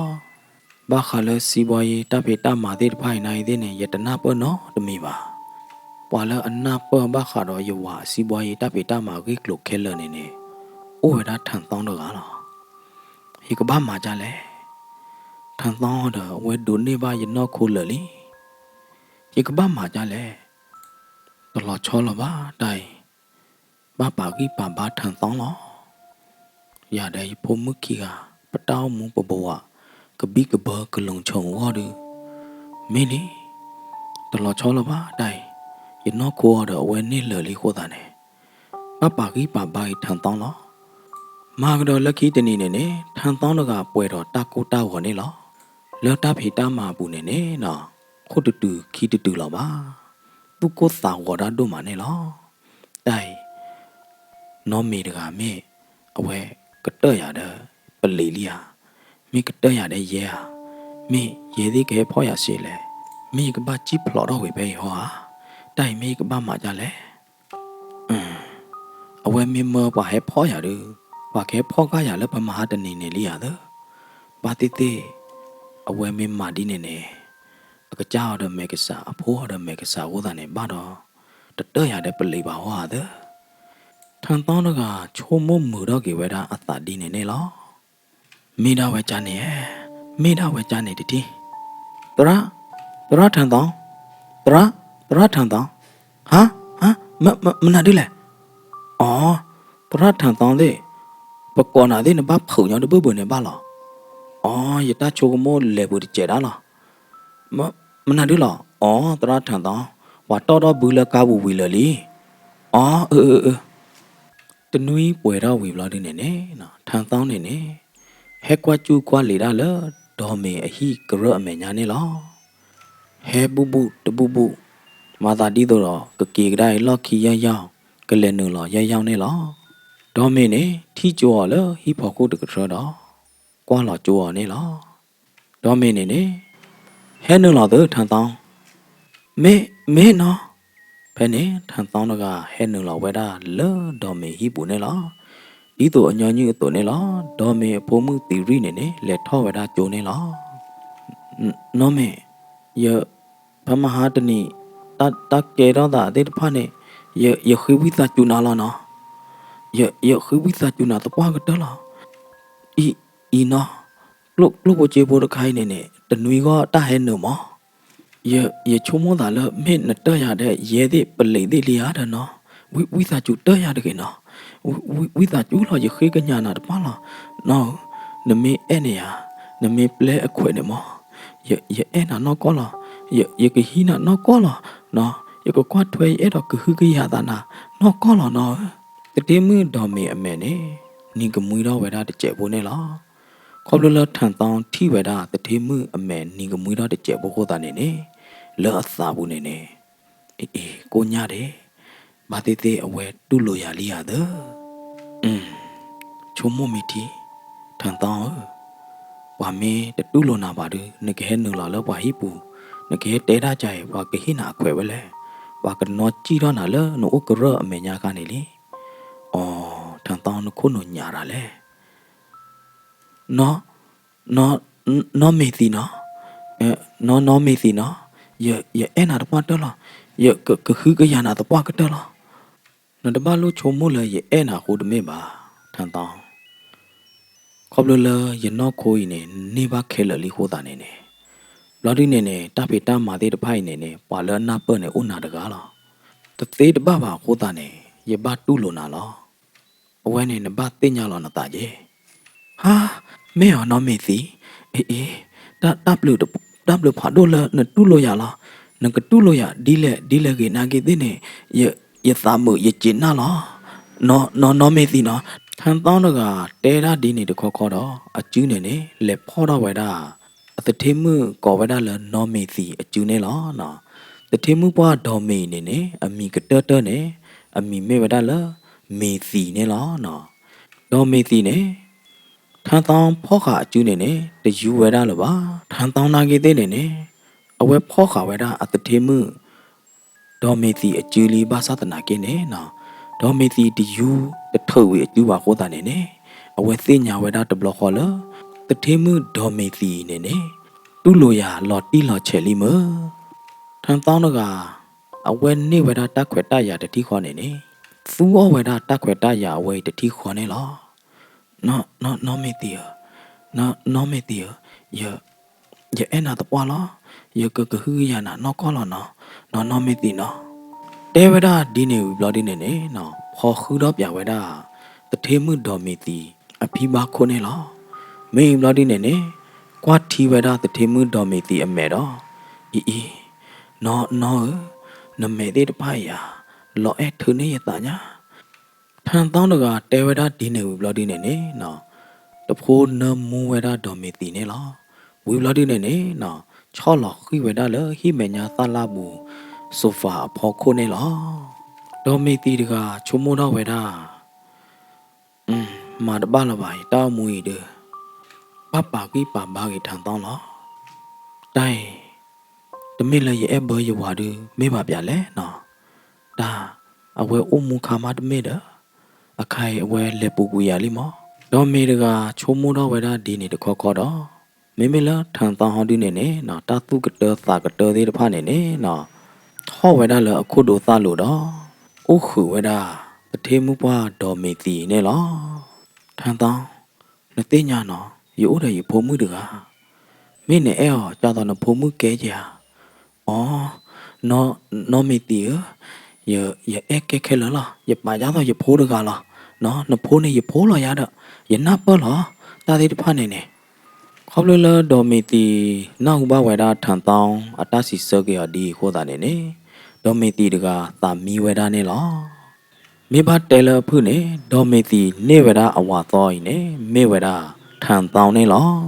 ဘၣ်ဃးလၢစံးဘှီယ့ၤတၢ်ဖံးတၢ်မၤသ့ၣ်တဖၣ်အံၤနာ်က့ၤသ့ၣ်န့ၣ် ယတနၢ်ပၢၢ်နီတမံၤဘၣ်. ပှၤလၢအနၢ်ပၢၢ်ဘၣ်ဃးဒီးယဝၤအစံးဘှီယ့ၤတၢ်ဖံးတၢ်မၤဂ့ၢ်ကျိၤခဲလၢာ်န့ၣ်န့ၣ် အိၣ်ဝဲဒၣ်ထၢၣ်သီတဂၤလီၤ. ယကဘၣ်မၤဒ်လဲၣ်. ထၢၣ်သီဒီးအဝဲဒိးန့ၢ်ဘၣ်ယနီၢ်ခိလၢာ်လံ. ယကဘၣ်မၤဒ်လဲၣ်. တလီၤဆီလၢၤဘၣ်တၢ်အံၤ, ဘၣ်ပာ်ဂံၢ်ပာ်ဘါထၢၣ်သီလီၤ. ယၤဒီးယဖိမုၣ်ခံဂၤ ပတၢ်အိၣ်မူပဘဝ ကဘံၣ်ကဘၢကလူၤဆိးဂီၢ်ဒုး မ့ၢ်လံ. တလီၤဆီလၢၤဘၣ်တၢ်အံၤ, ယနီၢ်ခိအီၤဒီးအဝဲန့ၢ်လၢာ်လံအဃိသတးန့ၣ် ဘၣ်ပာ်ဂံၢ်ပာ်ဘါအံၤထၢၣ်သီလီၤ. မၤကဒီးလၢခံတနံၤန့ၣ်န့ၣ် ထၢၣ်သီတဂၤပှဲၤဒီးတၢ်ကိၢ်တၢ်ဂီၤန့ၣ်လီၤ. လၢတၢ်ဖံးတၢ်မၤအပူၤန့ၣ်န့ၣ် ခိၣ်တတုၤခံတတုၤလီၤဘၣ်. သူၣ်ကိၢ်သးဂီၤတၢ်ဒိၣ်မးန့ၣ်လီၤ. တၢ်အံၤ နီၢ်မ့ၢ်တဂၤမ့ၢ် အဝဲကတၢၢ်ယၤဒီးပလံၤလံဧါ, မ့ၢ်ကတၢၢ်ယၤဒီးယဲဧါ, မ့ၢ်ယဲသ့ၣ်ကဟဲဖီၣ်ယၤစ့လဲၣ်, မ့ၢ်ယကဘၣ်စံၣ်ဖျိးထီၣ်ကွံာ်ဖဲအံၤဟီဧါ, တၢ်အံၤမ့ၢ်ယကဘၣ်မၤဒ်လဲၣ်. အဝဲမ့ၢ်မၢပှၤဟဲဖီၣ်ယၤဒီး ပှၤကဟဲဖီၣ်ဃာ်ယၤလၢပမဟါတနံၤန့ၣ်လံဧါသၢ. ဘၣ်သ့ၣ်သ့ၣ် အဝဲမ့ၢ်မၤဒ်န့ၣ်န့ၣ် အကစၢ်အီၤဒီးမဲာ်ကစၢ် အဖိအီၤဒီးမဲာ်ကစၢ်အဃိသတးန့ၣ် ဘၣ်ဒီး တတၢၢ်ယၤဒီးပလံၤဘၣ်ဟီဧါသၢ. ထၢၣ်သီတဂၤ ဆိကမိၣ်မုာ်ထီၣ်က့ၤဝဲဒၣ်အသးဒ်န့ၣ်န့ၣ်လီၤ. မ့ၢ်ဒၣ်ဝဲကၢ်န့ၣ်ဧါ, မ့ၢ်ဒၣ်ဝဲကၢ်န့ၣ်တထံၣ်, သရၣ်, သရၣ်ထၢၣ်သီ, သရၣ်, သရၣ်ထၢၣ်သီ, ဟါ, ဟါ, မ, မနုၤဒ်လဲၣ်. အိ, သရၣ်ထၢၣ်သီသ့ၣ်, ပကိးနၤသ့ၣ်နဘၣ်ဖုးညီတဘၢၣ်ဘၢၣ်န့ၣ်ဘၣ်လီၤ. အိ, ယတၢ်ဆိကမိၣ်လဲၤပူၤတစဲးဒၣ်လီၤ. မ, မနုၤဒ်လီၤ. အိ, သရၣ်ထၢၣ်သီ, ပှၤတီၢ်ထီၣ်ဘုလၢကါပူၤဝံၤလၢာ်လံ. အိ, အၢ, အၢ, အၢ. တနွံပှဲၤထီၣ်ဝံၤဘျီဒ်န့ၣ်န့ၣ်, ထၢၣ်သီန့ၣ်န့ၣ် ဟဲကွၢ်ကူၣ်ကွၢ်လံၤဒၣ်လၢ ဒီမ့ၤအဟံၣ်ကရၢၢ်အမဲာ်ညါန့ၣ်လီၤ. ဟဲဘူးဘူးတဘူးဘူး, မၤသးဒ်သိးဒီး ကက့ၤကဒါအံၤလီၢ်ခံယီၢ်ယီၢ်, ကလဲၤနုာ်လီၤယီၢ်ယီၢ်န့ၣ်လီၤ. ဒီမ့ၤန့ၣ် ထံၣ်ကၠိအီၤလၢဟံၣ်ဖီခိၣ်တကထြၢဒီး ကွၢ်လီၤကၠိအီၤန့ၣ်လီၤ. ဒီမ့ၤန့ၣ်န့ၣ် ဟဲနုာ်လီၤသၢ ထၢၣ်သီ, မ့ၢ်, မ့ၢ်နီၤ. ဖဲန့ၣ် ထၢၣ်သီတဂၤဟဲနုာ်လီၤဝဲဒၣ်လၢဒီမ့ၤဟံၣ်ပူၤန့ၣ်လီၤ. ဒ်သိးအညီနုၢ်အသိးန့ၣ်လီၤ. ဒီမ့ၤအဖိမုၣ်သံရံၣ်န့ၣ်န့ၣ် လဲၤထီၣ်ဝဲဒၣ်ကၠိန့ၣ်လီၤ. နီၢ်မ့ၤ, ယ, ဖဲမဟါတနံၤ တၢ်ကဲထီၣ်သးသ့ၣ်တဖၣ်န့ၣ် ယ, ယဃ့ဝံသးစူၤနၤလီၤနီၤ. ယ, ယဃ့ဝံသးစူၤနၤသပှၢ်ကတၢၢ်လီၤ. အံၤ, အံၤနီၤ, ကျိၣ်ဖိစ့ဖိတခါအံၤန့ၣ်န့ၣ် တနွံဂီၢ်တၢ်ဟဲနုာ်မး. ယ, ယဆိကမိၣ်သးလၢ မ့ၢ်နတၢၢ်ယၤဒီး ယဲသ့ၣ်ပလံၤသ့ၣ်လံဧါဒီးနီၤ. ဝံ, ဝံသးစူၤတၢၢ်ယၤတဂ့ၤနီၤ. ဝံ, ဝံသးစူၤလီၤ ယဃ့ကညးနၤတပှၢ်လီၤ. နီၢ်ဧၢ, နမ့ၢ်အဲၣ်န့ၣ်ဧါ, နမ့ၢ်ပျဲအခွဲးန့ၣ်မး, ယ, ယအဲၣ်နၤနီၢ်ကီၢ်လီၤ. ယ, ယကဟံးနၤနီၢ်ကီၢ်လီၤ. နီၤ, ယကကွၢ်ထွဲယအဲၣ်ဒိးကဟုကယာ်သးနၤနီၢ်ကီၢ်လီၤနီၤဧၢ. သထ့မုၣ်ဒီမ့ၤအမဲာ်န့ၣ် နံၤကမှံထီၣ်ဝဲဒၣ်တစဲးဖိန့ၣ်လီၤ. ခီဖျိလၢထၢၣ်သီထံၣ်ဝဲဒၣ်သထ့မုၣ်အမဲာ်နံၤကမှံထီၣ်တစဲးဖိအဃိသတးန့ၣ်န့ၣ်, လၢအသးပူၤန့ၣ်န့ၣ်, အ့ ကိၣ်ညါဒ့, ဘၣ်သ့ၣ်သ့ၣ်အဝဲတူၢ်လိာ်ယၤလံဧါသၢ. ဆိကမိၣ်မ့ၢ်ထံ, ထၢၣ်သီဧၢ, ပှၤမ့ၢ်တတူၢ်လိာ်နၤဘၣ်ဒီး နကဟဲနုာ်လီၤလၢပှၤဟံၣ်ပူၤ, နကဟဲတဲဒၣ်ကါအံၤ ပှၤကဟ့ၣ်နၤအခွဲးဝဲလဲၣ်. ပှၤကနီၢ်ကံၣ်ထီၣ်နၤလၢနအိၣ်ကရၢၢ်အမဲာ်ညါခါန့ၣ်လံ. အိ, ထၢၣ်သီနခိၣ်နူာ်ညါတၢ်လဲၣ်. နီၢ်, နီၢ်မ့ၤသံနီၤ, နီၢ်, နီၢ်မ့ၤသံနီၤ, ယ, ယအဲၣ်နၤသပှၢ်ကတၢၢ်လီၤ. ယက, ကဟုကယာ်နၤသပှၢ်ကတၢၢ်လီၤ. နတဘၣ်လိၣ်ဆိကမိၣ်လၢယအဲၣ်နၤအဃိတမ့ၢ်ဘၣ်, ထၢၣ်သီ. ခီဖျိလၢယနီၢ်ခိအံၤန့ၣ် န့ၢ်ဘၣ်ခဲလၢာ်လံအဃိသတးန့ၣ်န့ၣ်, ဘျီဒုန့ၣ်န့ၣ် တၢ်ဖံးတၢ်မၤသ့ၣ်တဖၣ်အံၤန့ၣ်န့ၣ် ပှၤလၢအနၢ်ပၢၢ်န့ၣ်အိၣ်နၤတဂၤလီၤ. တသ့တဘၣ်ဘၣ်အဃိသတးန့ၣ် ယဘၣ်တူၢ်လိာ်နၤလီၤ. အဝဲန့ၣ်နဘၣ်သ့ၣ်ညါလီၤနသးက့ၤ. ဟါ, မ့ၢ်အီၤနီၢ်မ့ၤသံ, အ့ အ့, တၢ်, တၢ်ဘျုး, တၢ်ဘျုးဖးဒိၣ်လၢနတူၢ်လိာ်ယၤလီၤ. နကတူၢ်လိာ်ယၤဒ်လဲၣ်ဒ်လဲၣ်ဂ့ၤနာ်က့သ့ၣ်န့ၣ်, ယ, ယသးမုာ်ယစံးနၢ်လီၤ. နီၢ်, နီၢ်မ့ၤသံနီၤ, ထၢၣ်သီတဂၤတဲဒၣ်ဒ်န့ၣ်တခီခီဒီး အစုန့ၣ်န့ၣ် လဲၤဖီၣ်ထီၣ်ဝဲဒၣ် အသထ့မုၣ်ကိးဝဲဒၣ်လၢနီၢ်မ့ၤသံအစုန့ၣ်လီၤ. သထ့မုၣ်ပှၢ်ဒီမ့ၤန့ၣ်န့ၣ် အမံၤကတၢၢ်တၢၢ်န့ၣ် အမံၤမ့ၢ်ဝဲဒၣ်လၢ မ့ၤသံန့ၣ်လီၤ. ဒီမ့ၤသံန့ၣ် ထၢၣ်သီဖီၣ်ဃာ်အစုန့ၣ်န့ၣ် တယူဝဲဒၣ်လၢၤဘၣ်. ထၢၣ်သီနာ်က့သ့ၣ်န့ၣ်န့ၣ် အဝဲဖီၣ်ဃာ်ဝဲဒၣ်အသထ့မုၣ် ဒီမ့ၤသံအစုလံဘၣ်ဆၣ်သနာ်က့န့ၣ်နီၤ, ဒီမ့ၤသံတယူတထုးဝံၤအစုဘၣ်အဃိသတးန့ၣ်န့ၣ်, အဝဲသ့ၣ်ညါဝဲဒၣ်တဘျီဃီလၢ သထ့မုၣ်ဒီမ့ၤသံန့ၣ်န့ၣ် တူၢ်လိာ်ယၤလီၤတံၢ်လီၤဆဲးလံမ့ၢ်. ထၢၣ်သီတဂၤ အဝဲန့ၢ်ဝဲဒၣ်တၢ်ခွဲးတၢ်ယာ်တထံၣ်ဃီန့ၣ်န့ၣ် သူအီၣ်ဝဲဒၣ်တၢ်ခွဲးတၢ်ယာ်အဝဲအံၤတထံၣ်ဃီန့ၣ်လီၤ. နီၢ်, နီၢ်မ့ၤသံဧၢ, နီၢ်မ့ၤသံဧၢ, ယ, ယအဲၣ်နၤသပှၢ်လီၤ. ယကကဟုကယာ်နၤနီၢ်ကီၢ်လီၤနီၤ, နီၢ်နီၢ်မ့ၤသံနီၤ. တဲဝဲဒၣ်ဒ်န့ၣ်ဝံၤဘျီဒ်န့ၣ်န့ၣ်နီၤ, ဖီဃုထီၣ်ပၠးဝဲဒၣ် သထ့မုၣ်ဒီမ့ၤသံအဖံဘၣ်ခိၣ်န့ၣ်လီၤ. မ့ၢ်အံၤဘျီဒ်န့ၣ်န့ၣ် ကွၢ်ထံဝဲဒၣ်သထ့မုၣ်ဒီမ့ၤသံအမဲာ်ဒီး, အံၤအံၤ, နီၢ်နီၢ်ဧၢ, နမဲာ်သ့ၣ်တဖၣ်အံၤဧါ, လီၤအဲၣ်ထုးန့ၢ်ယသးညါ. ထၢၣ်သီတဂၤတဲဝဲဒၣ်ဒ်န့ၣ်ဝံၤဘျီဒ်န့ၣ်န့ၣ်နီၤ, တဖိနၢမူဝဲဒၣ်ဒီမ့ၤသံန့ၣ်လီၤ. ဝံၤဘျီဒ်န့ၣ်န့ၣ်နီၤ, ဆီၣ်လီၤဃံၣ်ဝဲဒၣ်လၢဟံၣ်မဲာ်ညါသၣ်လၣ်ပူၤ sofa အဖီခိၣ်န့ၣ်လီၤ. ဒီမ့ၤသံတဂၤဆိကမိၣ်ထီၣ်ဝဲဒၣ် မၤတဘၣ်လၢၤဘၣ် ယတၢ်အိၣ်မူအံၤဒီး ဘၣ်ပာ်ဂံၢ်ပာ်ဘါဂ့ၤထၢၣ်သီလီၤ. တၢ်အံၤ တမ့ၢ်လၢယအဲၣ်ဘၢယဝၤဒုး မ့ၢ်ဘၣ်ပၠးလဲၣ်နီၤ. တၢ်အဝဲအိၣ်မူခါမးတမ့ၢ်ဒီး အခါအံၤအဝဲလဲၤပူၤကွံာ်ယၤလံမး. ဒီမ့ၤတဂၤဆိကမိၣ်ထီၣ်ဝဲဒၣ်ဒ်န့ၣ်တခီခီဒီး မ့မ့ၢ်လၢထၢၣ်သီဟီဒုန့ၣ်န့ၣ် တၢ်သူၣ်ကတၢသးကတၢသ့ၣ်တဖၣ်န့ၣ်န့ၣ် ထီၣ်ဝဲဒၣ်လၢအခိၣ်ဒိသၣ်လိၤဒီး အိၣ်ဃုာ်ဝဲဒၣ် ပထ့မုၣ်ပှၢ်ဒီးမ့ၢ်သံန့ၣ်လီၤ. ထၢၣ်သီ, နသ့ၣ်ညါနီၤ, ယအိၣ်ဒီးယဖိမုၣ်တဂၤ, မ့ၢ်နအဲၣ်အီၤ ကၢ်သိးနဖိမုၣ်ကဲက့ၤဧါ. အိ, နီၢ်မ့ၢ်သံဧၢ, ယအဲၣ်ကဲခဲလၢာ်လီၤ. ယပာ်ကၢ်သိးယဖိတဂၤလီၤ. နဖိန့ၣ်ယဖိလီၤယၤဒီး ယနၢ်ပၢၢ်လီၤ. တၢ်သ့ၣ်တဖၣ်န့ၣ်န့ၣ် ခီဖျိလၢဒီးမ့ၢ်သံ နၢ်ဟူဘၣ်ဝဲဒၣ်ထၢၣ်သီအတၢ်စံးဆၢက့ၤအီၤဒ်အံၤအဃိသတးန့ၣ်န့ၣ်, ဒီးမ့ၢ်သံတဂၤသးမံဝဲဒၣ်န့ၣ်လီၤ. မ့ၢ်ဘၣ်တဲလၢအဖုၣ်န့ၣ် ဒီးမ့ၢ်သံန့ၢ်ဝဲဒၣ်အဝၤသီအံၤန့ၣ် မ့ၢ်ဝဲဒၣ်ထၢၣ်သီန့ၣ်လီၤ.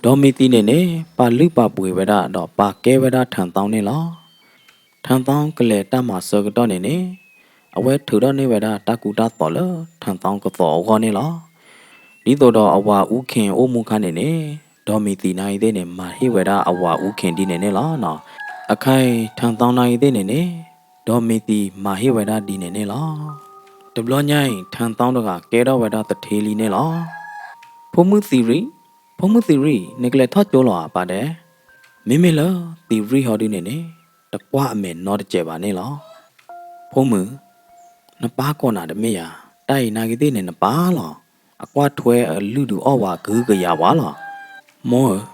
ဒီးမ့ၢ်သံန့ၣ်န့ၣ် ပာ်လုၢ်ပာ်ပှ့ၤဝဲဒၣ်ဒီးပာ်ကဲဝဲဒၣ်ထၢၣ်သီန့ၣ်လီၤ. ထၢၣ်သီကလဲၤတၢ်မၤဆၢကတီၢ်န့ၣ်န့ၣ်, အဝဲထုးထီၣ်န့ၢ်ဝဲဒၣ်တၢ်ကူတၢ်သိးလၢထၢၣ်သီကသိးအဂီၢ်န့ၣ်လီၤ. ဒ်သိးဒီးအဝၤအူခ့ၣ်အိၣ်မူခါန့ၣ်န့ၣ်, ဒီးမ့ၢ်သံနၤအံၤသ့ၣ်န့ၣ် မၤဟ့ၣ်ဝဲဒၣ်အဝၤအူခ့ၣ်ဒ်န့ၣ်န့ၣ်လီၤ. အခါအံၤထၢၣ်သီနၤအံၤသ့ၣ်န့ၣ်န့ၣ်, ဒီးမ့ၢ်သံမၤဟ့ၣ်ဝဲဒၣ်ဒ်န့ၣ်န့ၣ်လီၤ. တဘျီညါအံၤ ထၢၣ်သီတဂၤကဲထီၣ်ဝဲဒၣ်သထ့လံန့ၣ်လီၤ. ဖိမုၣ်သံရံၣ်, ဖိမုၣ်သံရံၣ်, နကလဲၤထီၣ်ကၠိလီၤဧါပၢ်ဒဲး. မ့မ့ၢ်လၢသံရံၣ်ဟီဒုန့ၣ်န့ၣ်, တကွၢ်အမဲာ်နီတစဲးဘၣ်န့ၣ်လီၤ. ဖိမုၣ်, နပၢ်ကိးနၤတမ့ၢ်ဧါ, တၢ်အံၤနာ်က့ၤသ့ၣ်န့ၣ်နပၢ်လီၤ. အကွၢ်ထွဲအလုၢ်ဒုးအီၣ်ဝဲကဟုကယာ်ဝဲလီၤ. မိၢ်ဧၢ,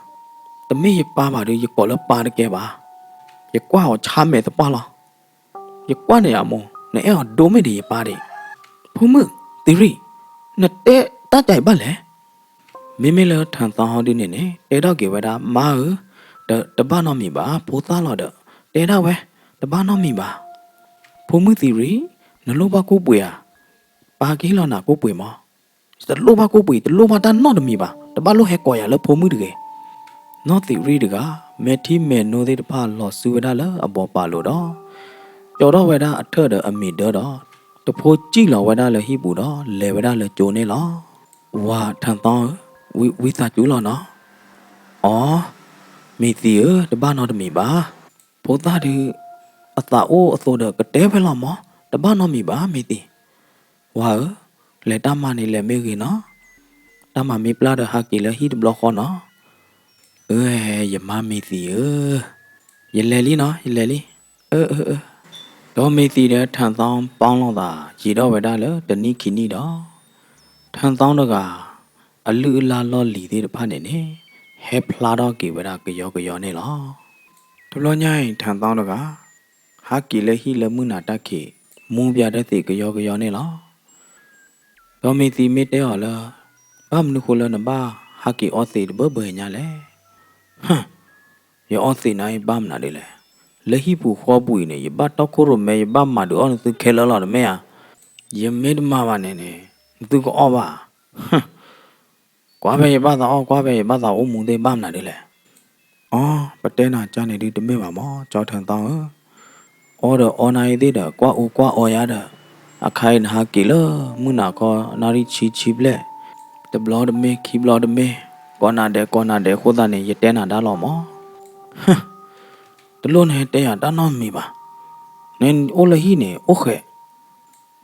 တမ့ၢ်ယပၢ်ဘၣ်ဒီး ယကိးလၢပၢ်တကဲဘၣ်. ယကွၢ်အီၤဆါမဲာ်သပှၢ်လီၤ. ယကွၢ်န့ၣ်ဧါမိၢ်, နအဲၣ်အီၤဒိၣ်မ့ၢ်ဒံးယပၢ်ဒံး. ဖိမုၣ်သံရံၣ်, နတဲတၢ်ကါအံၤဘၣ်လဲၣ်. မ့မ့ၢ်လၢထၢၣ်သီဟီဒုန့ၣ်န့ၣ် တဲထီၣ်က့ၤဝဲဒၣ် မါဧၢ, တဘၣ်နီတမံၤဘၣ်, ဖိသၣ်လီၤဒီး တဲဒၣ်ဝဲ, တဘၣ်နီတမံၤဘၣ်. ဖိမုၣ်သံရံၣ်, နလိၣ်ဘၣ်ကိၣ်ပှ့ၤဧါ. ပၢ်ကဟ့ၣ်လီၤနၤကိၣ်ပှ့ၤမး. တလိၣ်ဘၣ်ကိၣ်ပှ့ၤ, တလိၣ်ဘၣ်တၢ်နီတမံၤဘၣ်, တဘၣ်လိၣ်ဟဲကိးယၤလၢဖိမုၣ်တဂ့ၤ. နီၢ်သံရံၣ်တဂၤ မဲာ်ထံမဲာ်နိသ့ၣ်တဖၣ်လီၤစုဝဲဒၣ်လၢအဘီပာ်လိၤဒီး ကၠီထီၣ်ဝဲဒၣ်အထၢၣ်ဒီးအမံၤဒၢဒီး တဖိစံၣ်လီၤဝဲဒၣ်လၢဟံၣ်ပူၤဒီး လဲၤဝဲဒၣ်လၢကၠိန့ၣ်လီၤ. ဝၤထၢၣ်သီဧၢ, ဝံသးစူၤလီၤနီၤ. အိ, မ့ၢ်သံဧၢ, တဘၣ်နီတမံၤဘၣ်. ဖိသၣ်ဒုး အသးအိၣ်အသိးဒီးကတဲဝဲလီၤမး, တဘၣ်နီတမံၤဘၣ် မ့ၢ်သံ. ဝၤဧၢ, လဲၤတၢ်မၤန့ၣ်လဲၤမ့ၢ်ဂ့ၤနီၤ. တၢ်မၤမ့ၢ်ပျၢ်ဒီး ဟးက့ၤလၢဟံၣ်တဘျီဃီနီၤ. အၢ, ယမါမ့ၢ်သံဧၢ, ယလဲၤလံနီၤ, ယလဲၤလံ. အၢ, အၢ, အၢ. ဒီးမ့ၢ်သံဒီးထၢၣ်သီပီလိာ်သး ယံာ်ထီၣ်ဝဲဒၣ်လၢတနံၣ်ခံနံၣ်ဒီး ထၢၣ်သီတဂၤ အလုၢ်အလၢ်လီၢ်လံၤသ့ၣ်တဖၣ်န့ၣ်န့ၣ် ဟဲဖျါထီၣ်က့ၤဝဲဒၣ်ကယီကယီန့ၣ်လီၤ. တဘျီညါအံၤ ထၢၣ်သီတဂၤ ဟးက့ၤလၢဟံၣ်လၢမုၢ်နၤတၢ်ခံး မူပၠးတၢ်သ့ၣ်ကယီကယီန့ၣ်လီၤ. ဒီးမ့ၢ်သံမ့ၢ်တဲအီၤလၢ ဘၣ်မနုၤဃိလၢနဘၣ်ဟးက့ၤအီသံးတဘၢဘၢညါလဲၣ်. ယအီသံးနၤအံၤဘၣ်မနုၤဒ်လဲၣ်. လၢဟံၣ်ပူၤဃီပူၤအံၤန့ၣ် ယဘၣ်တီခိၣ်ရိၣ်မဲ ယဘၣ်မၤဒုးအီၣ်နသုခဲလၢာ်လီၤတမ့ၢ်ဧါ. ယမ့ၢ်တမၤဘၣ်န့ၣ်န့ၣ် နသုကအီၣ်ဘၣ်. ကွၢ်ဖဲယဘၣ်သးအီၣ် ကွၢ်ဖဲယဘၣ်သးအိၣ်မူသ့ၣ် ဘၣ်မနုၤဒ်လဲၣ်. အိ, ပတဲနၤကန့ၣ်ဒုးတမ့ၢ်ဘၣ်မး ကၠီထၢၣ်သီဧၢ. အီဒီးအီနၤအံၤသ့ၣ်ဒီး ကွၢ်အူကွၢ်အီယၤဒီး အခါအံၤနဟးက့ၤလၢမုၢ်နၤခီ နၣ်ရံၣ်ဆံဆံဘျဲၣ်, တဘျီတမ့ၢ် ခံဘျီတမ့ၢ်, ကိးနၤဒဲးကိးနၤဒဲးအဃိသတးန့ၣ် ယတဲနၤဒၣ်လီၤမး. တလိၣ်နဟဲတဲယၤတၢ်နီတမံၤဘၣ်. နအိၣ်လၢဟံၣ်န့ၣ် အိၣ်ဃဲး.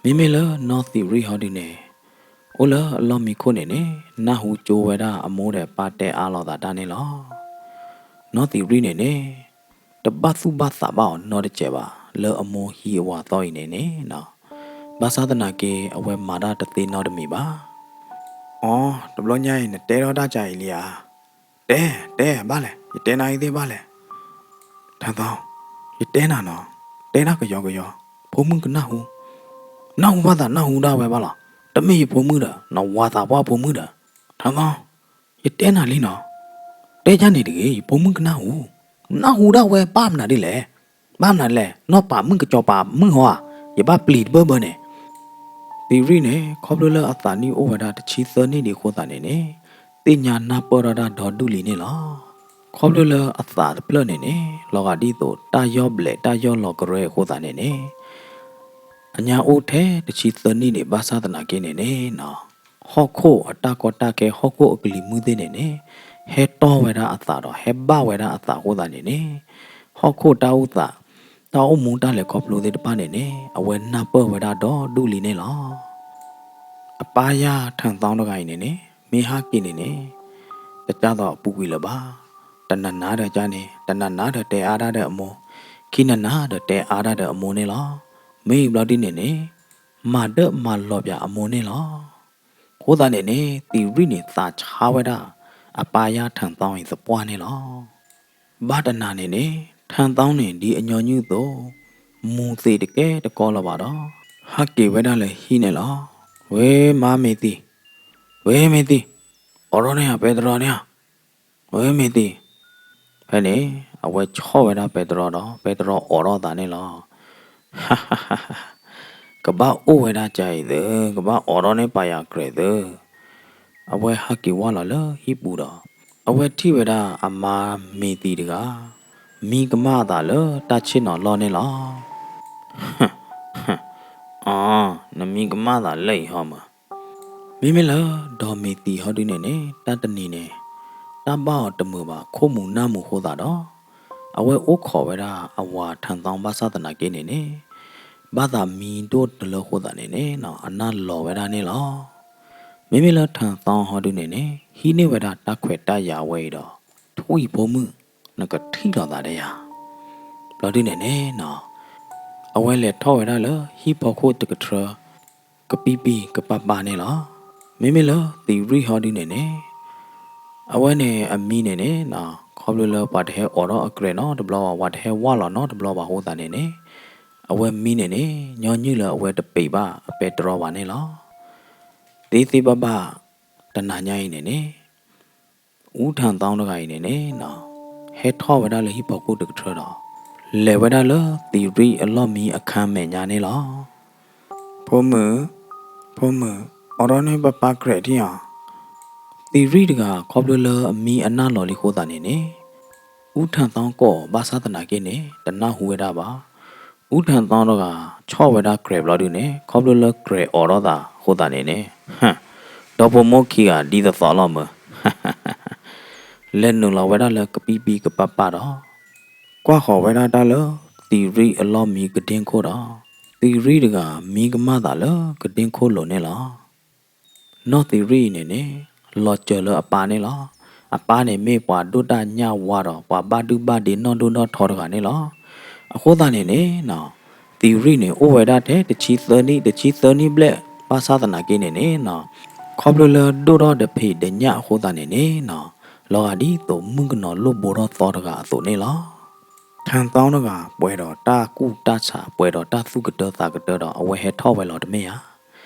မ့မ့ၢ်လၢနီၢ်သံးရံၣ်ဟီဒုန့ၣ် အိၣ်လၢအလီၢ်မံခိၣ်န့ၣ်န့ၣ် နၢ်ဟူကၠိဝဲဒၣ်အမိၢ်ဒီးပၢ်တဲအါလိာ်သးတၢ်န့ၣ်လီၤ. နီၢ်သံးရံၣ်န့ၣ်န့ၣ် တဘၣ်သူၣ်ဘၣ်သးဘၣ်အီၤနီတစဲးဘၣ် လၢအမိၢ်ဟံးအဝၤသီအံၤန့ၣ်န့ၣ်, ဘၣ်ဆၣ်သနာ်က့ အဝဲမၤတၢ်တသ့နီတမံၤဘၣ်. အိ, တဘျီညါအံၤ နတဲထီၣ်တၢ်ကါအံၤလံဧါ. တဲ, တဲဘၣ်လဲၣ်, ယတဲနၤအံၤသ့ၣ်ဘၣ်လဲၣ်. ထၢၣ်သီ, ယတဲနၤနီၤ, တဲတၢ်ကယီကယီ, ဖိမုၣ်ကနၢ်ဟူ, နၢ်ဟူဘၣ်သးနၢ်ဟူဒၣ်ဝဲဘၣ်လီၤ. တမ့ၢ်ယဖိမုၣ်ဒီး နဝၤသးပှၢ်ဖိမုၣ်ဒီး. ထၢၣ်သီ, ယတဲနၤလံနီၤ, တဲကန့ၣ်တဂ့ၤ, ယဖိမုၣ်ကနၢ်ဟူ, နၢ်ဟူဒၣ်ဝဲဘၣ်မနုၤဒ်လဲၣ်. ဘၣ်မနုၤလဲၣ်, နီၢ်ပာ်မုၣ်ကစီၤပၤမုၣ်ဟီဧါ, ယဘၣ်ပျံၤတဘၢဘၢန့ၣ်. သံးရံၣ်န့ၣ် ခီဖျိလၢအသးနံၣ်အိၣ်ဝဲဒၣ်တဆံသၢနံၣ်ဒံးအဃိသတးန့ၣ်န့ၣ်, သ့ၣ်ညါနၢ်ပၢၢ်ထီၣ်တၢ်ဒီဒူၣ်လံန့ၣ်လီၤ. ခီဖျိလၢအသးတဖျၢၣ်န့ၣ်န့ၣ် လီၤဂာ်ဒ်သိးတၢ်ယီၢ်ဘျဲးတၢ်ယီၢ်လီၤကရၢအဃိသတးန့ၣ်န့ၣ်, အညါအိၣ်ထဲတဆံသၢနံၣ်ဒံး ဘၣ်ဆၣ်သနာ်က့န့ၣ်န့ၣ် ဟီၣ်ခိၣ်အတၢ်ကီတၢ်ခဲ ဟီၣ်ခိၣ်အကလံၤမုၢ်သ့ၣ်န့ၣ်န့ၣ် ဟဲတီၢ်ဝဲဒၣ်အသးဒီး ဟဲဘၣ်ဝဲဒၣ်အသးအဃိသတးန့ၣ်န့ၣ်, ဟီၣ်ခိၣ်တၢ်အိၣ်သး တၢ်အိၣ်မူတၢ်လဲၤခီဖျိသ့ၣ်တဖၣ်န့ၣ်န့ၣ် အဝဲနၢ်ပၢၢ်ဝဲဒၣ်ဒီဒူၣ်လံန့ၣ်လီၤ. အပၢ်ယၢ်ထၢၣ်သီတဂၤအံၤန့ၣ်န့ၣ် မ့ၢ်ဟဲက့ၤန့ၣ်န့ၣ် တကၢ်သိးအပူၤကွံာ်လၢၤဘၣ်. တနၤနၤဒီးကန့ၣ် တနၤနၤဒီးတဲအါတၢ်ဒီးအမိၢ်, ခံနၤနၤဒီးတဲအါတၢ်ဒီးအမိၢ်န့ၣ်လီၤ. မ့ၢ်အံၤဘျီဒုန့ၣ်န့ၣ် မၤဒၢၣ်မၤလီၤပၠးအမိၢ်န့ၣ်လီၤ. အဃိသတးန့ၣ်န့ၣ် သံရံၣ်န့ၣ်သးဆါဝဲဒၣ် အပၢ်ယၢ်ထၢၣ်သီအံၤသပှၢ်န့ၣ်လီၤ. ဘၣ်တနၤန့ၣ်န့ၣ် ထၢၣ်သီန့ၣ်ဒ်အညီနုၢ်အသိး မူၤသံးတကဲတကီလၢၤဘၣ်ဒီး ဟးက့ၤဝဲဒၣ်လၢဟံၣ်န့ၣ်လီၤ. ဝ့မါမ့ၢ်သံ, ဝ့မ့ၢ်သံ, အိးထီၣ်န့ၢ်ယၤ ပဲတြီန့ၣ်ဧါ, ဝ့မ့ၢ်သံ. ဖဲန့ၣ် အဝဲဆီၣ်ဝဲဒၣ်ပဲတြီဒီး ပဲတြီအိးထီၣ်သးန့ၣ်လီၤ. ကဘၣ်အိၣ်ဝဲဒၣ်ကါအံၤသု, ကဘၣ်အိးထီၣ်န့ၢ်ပာ်ယၤကြဲးသု. အဝဲဟးက့ၤဝၢ်လီၤလၢဟံၣ်ပူၤဒီး အဝဲထံၣ်ဝဲဒၣ်အမါမ့ၢ်သံတဂၤ မံကမၣ်အသးလၢတၢ်ဆ့ၣ်နီၤလီၢ်န့ၣ်လီၤ. အီ, နမံကမၣ်သးလၢအံၤဟီမး. မ့မ့ၢ်လၢ ဒီးမ့ၢ်သံဟီဒုန့ၣ်န့ၣ် တၢ်တနံၤန့ၣ် တၢ်ဘၣ်အီၤတမုာ်ဘၣ် ခိၣ်မူၤနၢ်မူၤအဃိသတးဒီး အဝဲအိၣ်ခိးဝဲဒၣ်အဝၤထၢၣ်သီဘၣ်ဆၣ်သနာ်က့န့ၣ်န့ၣ် ဘၣ်သးမံဒိၣ်တလၢအဃိသတးန့ၣ်န့ၣ် အနၢ်လီၤဝဲဒၣ်န့ၣ်လီၤ. မ့မ့ၢ်လၢထၢၣ်သီဟီဒုန့ၣ်န့ၣ် ဟံးန့ၢ်ဝဲဒၣ်တၢ်ခွဲးတၢ်ယာ်ဝဲအံၤဒီး ထွံၣ်ဖိမုၣ် နကထံၣ်လိာ်သးဒီးယၤ ဘျီဒုန့ၣ်န့ၣ် အဝဲလဲၤထီၣ်ဝဲဒၣ်လၢဟံၣ်ဖီခိၣ်တကထြၢ ကပံပံကပာ်ပာ်န့ၣ်လီၤ. မ့မ့ၢ်လၢသံရံၣ်ဟီဒုန့ၣ်န့ၣ် အဝဲန့ၣ်အမံန့ၣ်န့ၣ် ခီဖျိလၢပှၤတဟဲအိးထီၣ်အကြဲးနီတဘျီဘၣ် ပှၤတဟဲဝၢ်လီၤနီတဘျီဘၣ်အဃိသတးန့ၣ်န့ၣ် အဝဲမံန့ၣ်န့ၣ် ညီနုၢ်လၢအဝဲတပံးဘၣ်အပဲတြီဘၣ်န့ၣ်လီၤ. သ့သ့ဘၣ်ဘၣ် တနၤညါအံၤန့ၣ်န့ၣ် အူထၢၣ်သီတဂၤအံၤန့ၣ်န့ၣ် ဟဲထီၣ်ဝဲဒၣ်လၢဟံၣ်ဖီခိၣ်တကထြၢဒီး လဲၤဝဲဒၣ်လၢသံရံၣ်အလီၢ်မံအခန်းမဲာ်ညါန့ၣ်လီၤ. ဖိမုၣ်, ဖိမုၣ်, အိးထီၣ်န့ၢ်ပၢ်ပၢ်ကြဲးထံၣ်ဧါ. သံရံၣ်တဂၤ ခီဖျိလၢအမံအနၢ်လီၤလံအဃိသတးန့ၣ်န့ၣ် အူထၢၣ်သီကိးဘၣ်ဆၣ်သနာ်က့န့ၣ် တနၢ်ဟူဝဲဒၣ်ဘၣ်. အူထၢၣ်သီတဂၤ ဆီၣ်ဝဲဒၣ်ကြဲးဘျီဒုန့ၣ် ခီဖျိလၢကြဲးအိးထီၣ်သးအဃိသတးန့ၣ်န့ၣ် ဒီဖိမိၢ်ခံဂၤဒ်သိးသိးလီၤမး လဲၤနုာ်လီၤဝဲဒၣ်လၢကပံပံကပာ်ပာ်ဒီး ကွၢ်ဃီၤဝဲဒၣ်တၢ်လၢသံရံၣ်အလီၢ်မံကဒ့ခိၣ်ဒီး သံရံၣ်တဂၤမံကမၣ်သးလၢကဒ့ခိၣ်လိၤန့ၣ်လီၤ. နီၢ်သံရံၣ်အံၤန့ၣ်န့ၣ် လီၤစၢၤလၢအပၢ်န့ၣ်လီၤ. အပၢ်န့ၣ်မ့ၢ်ပှၤဒိၣ်တၢ်ညၣ်ဝါဒီး ပှၤဘၣ်ဒုၣ်ဘၣ်ဒ့နီၢ်ဒိၣ်နီၢ်ထီတဂၤန့ၣ်လီၤ. အဃိသတးန့ၣ်န့ၣ် သံရံၣ်န့ၣ် အိၣ်ဝဲဒၣ်ထဲတဆံသၢနံၣ် တဆံသၢနံၣ်ဘျဲၣ် ဘၣ်ဆၣ်သနာ်က့န့ၣ်န့ၣ် ခီဖျိလၢဒိၣ်ထီၣ်တဖံးတညၣ်အဃိသတးန့ၣ်န့ၣ် လီၤဂာ်ဒ်သိးမုၣ်ကနီၤလိၣ်ဘိထီၣ်သီတဂၤအသိးန့ၣ်လီၤ. ထၢၣ်သီတဂၤ ပှဲၤဒီးတၢ်ကူၣ်တၢ်ဆး ပှဲၤဒီးတၢ်သူၣ်ကတၢသးကတၢဒီး အဝဲဟဲထီၣ်ဝဲလီၤတမ့ၢ်ဧါ.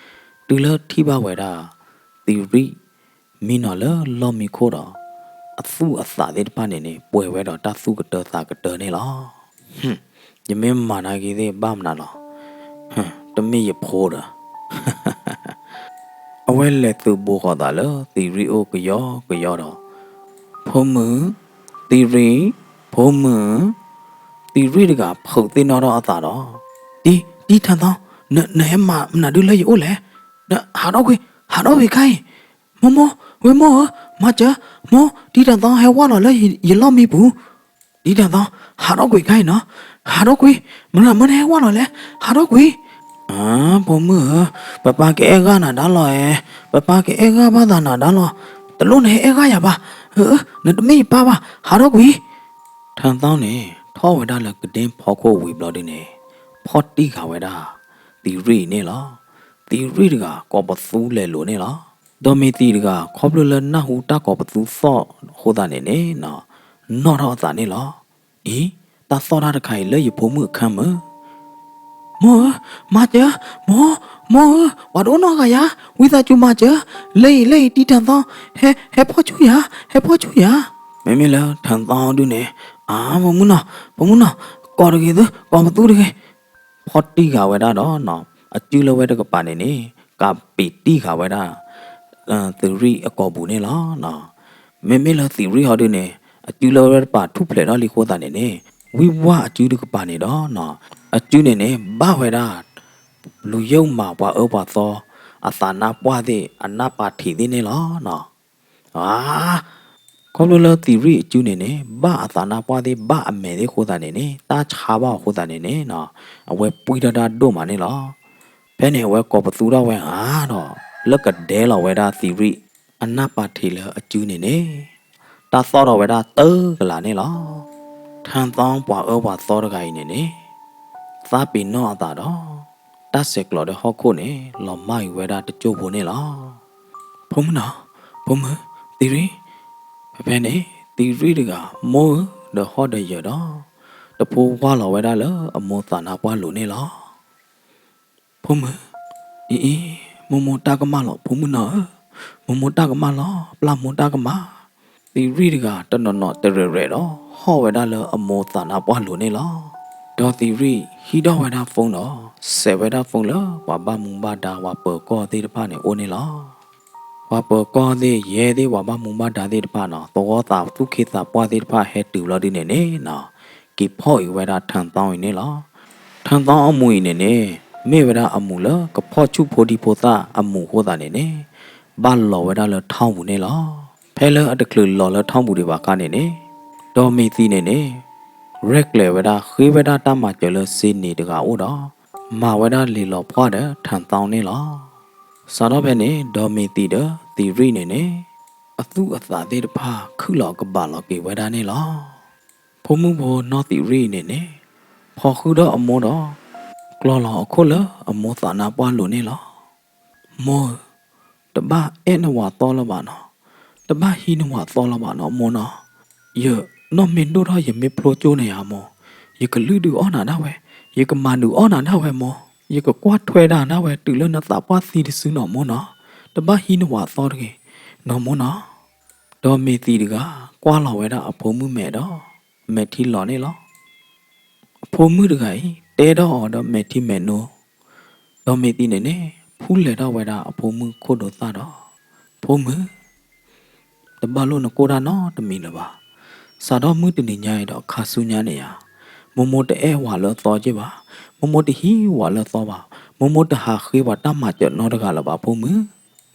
တုၤလၢထံၣ်ဘၣ်ဝဲဒၣ် သံရံၣ် မံနီၤလၢလီၢ်မံခိၣ်ဒီး အသူၣ်အသးသ့ၣ်တဖၣ်န့ၣ်န့ၣ် ပှဲၤဝဲဒီးတၢ်သူၣ်ကတၢသးကတၢန့ၣ်လီၤ. ယမ့ၢ်မၤနာ်က့ၤသ့ၣ်ဘၣ်မနုၤလီၤ. တမ့ၢ်ယဖိဒီး အဝဲလဲၤသုးဘူးဃီၤသးလၢသံရံၣ်အိၣ်ကယီကယီဒီး ဖိမုၣ်, သံရံၣ်, ဖိမုၣ်, သံရံၣ်တဂၤဖုးသ့ၣ်နီၣ်ထီၣ်အသးဒီး, တံၤ, တံၤထၢၣ်သီ, နဟဲမၤမနုၤဒုလၢယအိၣ်လဲၣ်, ဟးထီၣ်ကွံာ်, ဟးထီၣ်ကွံာ်ခါအံၤ, မိၢ်မိၢ်, ဝ့ၢ်မိၢ်ဧၢ, မၤစၢၤ, မိၢ်, တံၤထၢၣ်သီဟဲဝၢ်လီၤလၢယလီၢ်မံပူၤ, တံၤထၢၣ်သီ, ဟးထီၣ်ကွံာ်ခါအံၤနီၤ, ဟးထီၣ်ကွံာ်, မနုၤမ့ၢ်နဟဲဝၢ်လီၤလဲၣ်, ဟးထီၣ်ကွံာ်. အၢ ဖိမုၣ်ဧၢ, ပပၢ်ကအဲၣ်ဂၢ်နၤဒါလီၤဧဲ, ပပၢ်ကအဲၣ်ဂၢ်ဘၣ်သးနၤဒါလီၤ, တလိၣ်နဟဲအဲၣ်ဂၢ်ယၤဘၣ်, နတမ့ၢ်ယပၢ်ဘၣ်, ဟးထီၣ်ကွံာ်. ထၢၣ်သီန့ၣ် ထီၣ်ဝဲဒၣ်လၢကဒ့ဖီခိၣ်ဝံၤဘျီဒုန့ၣ်, ဖီၣ်တံၢ်ဃာ်ဝဲဒၣ် သံရံၣ်န့ၣ်လီၤ. သံရံၣ်တဂၤ ကိးပသူလဲၤလိာ်န့ၣ်လီၤ. ဒီးမ့ၢ်သံတဂၤ ခီဖျိလၢနၢ်ဟူတၢ်ကိးပသူသီၣ်အဃိသတးန့ၣ်န့ၣ်, နီၣ်ထီၣ်အသးန့ၣ်လီၤ. အံၤ, တၢ်သီၣ်တၢ်တခါအံၤလၢယဖိမုၣ်အခန်းမး. မိၢ်ဧၢ, မၤစၢၤ, မိၢ်, မိၢ်ဧၢ, ပှၤတအိၣ်နီတဂၤယၤ, ဝံသးစူၤမၤစၢၤ, လၢအံၤ လၢအံၤ တံၤထၢၣ်သီ, ဟဲ, ဟဲဖီၣ်ဆူၣ်ယၤ, ဟဲဖီၣ်ဆူၣ်ယၤ. မ့မ့ၢ်လၢထၢၣ်သီဒုန့ၣ်, အၢ ဖိမုၣ်နီၤ, ဖိမုၣ်နီၤ, ကိးတဂ့ၤသု, ကိးပသူတဂ့ၤ. ဖီၣ်တံၢ်ဃာ်ဝဲဒၣ်ဒီး အစုလၢဝဲတကပၤန့ၣ်န့ၣ် ကးပ့းတံၢ်ဃာ်ဝဲဒၣ် သံရံၣ်အကိာ်ပူၤန့ၣ်လီၤ. မ့မ့ၢ်လၢသံရံၣ်ဟီဒုန့ၣ် အစုလၢဝဲတကပၤထူၣ်ဖျဲးထီၣ်လံအဃိသတးန့ၣ်န့ၣ်, ဝံၢ်ဝၢ်အစုတကပၤန့ၣ်ဒီး အစုန့ၣ်န့ၣ် ဘၣ်ဝဲဒၣ် လူၤယိာ်မးပှၤအၢပှၤသီ အသးနါပှၢ်သ့ၣ် အနၢ်ပၢၢ်ထံးသ့ၣ်န့ၣ်လီၤ. အါ, ခီဖျိလၢသံရံၣ်အစုန့ၣ်န့ၣ် ဘၣ်အသးနါပှၢ်သ့ၣ် ဘၣ်အမဲာ်သ့ၣ်အဃိသတးန့ၣ်န့ၣ် တၢ်ဆါဘၣ်အဃိသတးန့ၣ်န့ၣ်, အဝဲပှံထီၣ်တၢ်ဒိၣ်မးန့ၣ်လီၤ. ဖဲန့ၣ် အဝဲကိးပသူထီၣ်ဝဲဧါဒီး လၢကဒဲလီၤဝဲဒၣ်သံရံၣ် အနၢ်ပၢၢ်ထံးလၢအစုန့ၣ်န့ၣ် တၢ်သီၣ်ထီၣ်ဝဲဒၣ်တၢ်ကလၤန့ၣ်လီၤ. ထၢသီပှၤအၢပှၤသီတဂၤအံၤန့ၣ်န့ၣ် သးပ့ၤနီၣ်အသးဒီး တၢ်ဆဲးကျိးဒီးဟီၣ်ခိၣ်န့ၣ် လီၤမၢ်အံၤဝဲဒၣ်တစိၢ်ဖိန့ၣ်လီၤ. ဖိမုၣ်နီၤ, ဖိမုၣ်, သံရံၣ်, ဖဲဖဲန့ၣ် သံရံၣ်တဂၤ မိၢ်ဧၢ ဒီးဟီၣ်ဒီးယၢၤဒီး တဖိဝၢ်လီၤဝဲဒၣ်လၢအမိၢ်သးနါပှၢ်လိၤန့ၣ်လီၤ. ဖိမုၣ်, အံၤအံၤ, မိၢ်မိၢ်တၢ်ကမၣ်လီၤ ဖိမုၣ်နီၤဧၢ, မိၢ်မိၢ်တၢ်ကမၣ်လီၤ ပျၢ်မိၢ်တၢ်ကမၣ်. သံရံၣ်တဂၤတနီၤနီၤတရဲၣ်ရဲၣ်ဒီး ဟီၣ်ဝဲဒၣ်လၢအမိၢ်သးနါပှၢ်လိၤန့ၣ်လီၤ. ဒီးသံရံၣ်ဟံးထီၣ်ဝဲဒၣ် phone ဒီး စဲးဝဲဒၣ် phone လၢပှၤဘၣ်မူဘၣ်ဒါ ပှၤပၢၤကီၢ်သ့ၣ်တဖၣ်န့ၣ်အိၣ်န့ၣ်လီၤ. ပှၤပၢၤကီၢ်သ့ၣ် ယဲၢ်သ့ၣ် ပှၤဘၣ်မူဘၣ်ဒါသ့ၣ်တဖၣ်နီၤ သဝီသးသူၣ်က့သးပှၢ်သ့ၣ်တဖၣ်ဟဲတုၤဘျီဒုန့ၣ်န့ၣ်နီၤ က့ၤဖီၣ်အံၤဝဲဒၣ်ထၢသီအံၤန့ၣ်လီၤ. ထၢသီအမူးအံၤန့ၣ်န့ၣ် မ့ၢ်ဝဲဒၣ်အမူးလၢကဖီၣ်ဆူၣ်ဖိဒံဖိသၣ်အမူးအဃိသတးန့ၣ်န့ၣ် ဘၣ်လီၤဝဲဒၣ်လၢထီၣ်ပူၤန့ၣ်လီၤ. ဖဲလၢအတချုးလီၤလၢထီၣ်ပူၤဒံးဘၣ်အခါန့ၣ်န့ၣ် ဒီးမ့ၢ်သံန့ၣ်န့ၣ် ရဲၣ်ကျဲၤဝဲဒၣ် ဃ့ဝဲဒၣ်တၢ်မၤစၢၤလၢစ့န့ၣ်တဂၤအိၣ်ဒီး မၤဝဲဒၣ်လံာ်လီၤဖှၣ်ဒီးထၢသီန့ၣ်လီၤ. စးထီၣ်ဖဲန့ၣ် ဒီးမ့ၢ်သံဒီးသံရံၣ်န့ၣ်န့ၣ် အသူၣ်အသးသ့ၣ်တဖၣ်ခုၣ်လီၤကဘၣ်လီၤက့ၤဝဲဒၣ်န့ၣ်လီၤ. ဖိမုၣ်ဖိနီၢ်သံရံၣ်အံၤန့ၣ်န့ၣ် ဖီဃုာ်ဒီးအမိၢ်ဒီး ကျီလီၤအခိၣ်လၢအမိၢ်သးနါပှၢ်လိၤန့ၣ်လီၤ. မိၢ်ဧၢ, တဘၣ်အဲၣ်နဝၤသီလၢၤဘၣ်နီၤ, တဘၣ်ဟံးနဝၤသီလၢၤဘၣ်နီၤမိၢ်နီၤ. ယနီၢ်မ့ၢ်ဒိၣ်ထီၣ် ယမ့ၢ်ဖျိကၠိန့ၣ်ဧါမိၢ်, ယကလုၢ်ဒုးအီၣ်နၤဒၣ်ဝဲ, ယကမၤဒုးအီၣ်နၤဒၣ်ဝဲမိၢ်, ယကကွၢ်ထွဲဒၣ်နၤဝဲတုၤလၢနသးပှၢ်သံတစုနီၤမိၢ်နီၤ, တဘၣ်ဟံးနဝၤသီတဂ့ၤနီၤမိၢ်နီၤ. ဒီးမ့ၢ်သံတဂၤ ကွၢ်လီၤဝဲဒၣ်အဖိမုၣ်မဲာ်ဒီး မဲာ်ထံလီၤန့ၣ်လီၤ. အဖိမုၣ်တဂၤအံၤ တဲထီၣ်အီၤဒီးမဲာ်ထံမဲာ်နိ, ဒီးမ့ၢ်သံန့ၣ်န့ၣ် ဖူလဲၤထီၣ်ဝဲဒၣ်အဖိမုၣ်ခိၣ်ဒိးသၣ်ဒီး ဖိမုၣ် တဘၣ်လိၣ်နကိၢ်တၢ်နီတမံၤလၢၤဘၣ်. စးထီၣ်မုၢ်တနံၤညါအံၤဒီးခါဆူညါန့ၣ်ဧါ, မိၢ်မိၢ်တအဲၣ်ဝၤလၢသီက့ၢ်ဘၣ်, မိၢ်မိၢ်တဟံးဝၤလၢသီဘၣ်, မိၢ်မိၢ်တဟးဃ့ပှၤတၢ်မၤစၢၤနီတဂၤလၢၤဘၣ်ဖိမုၣ်,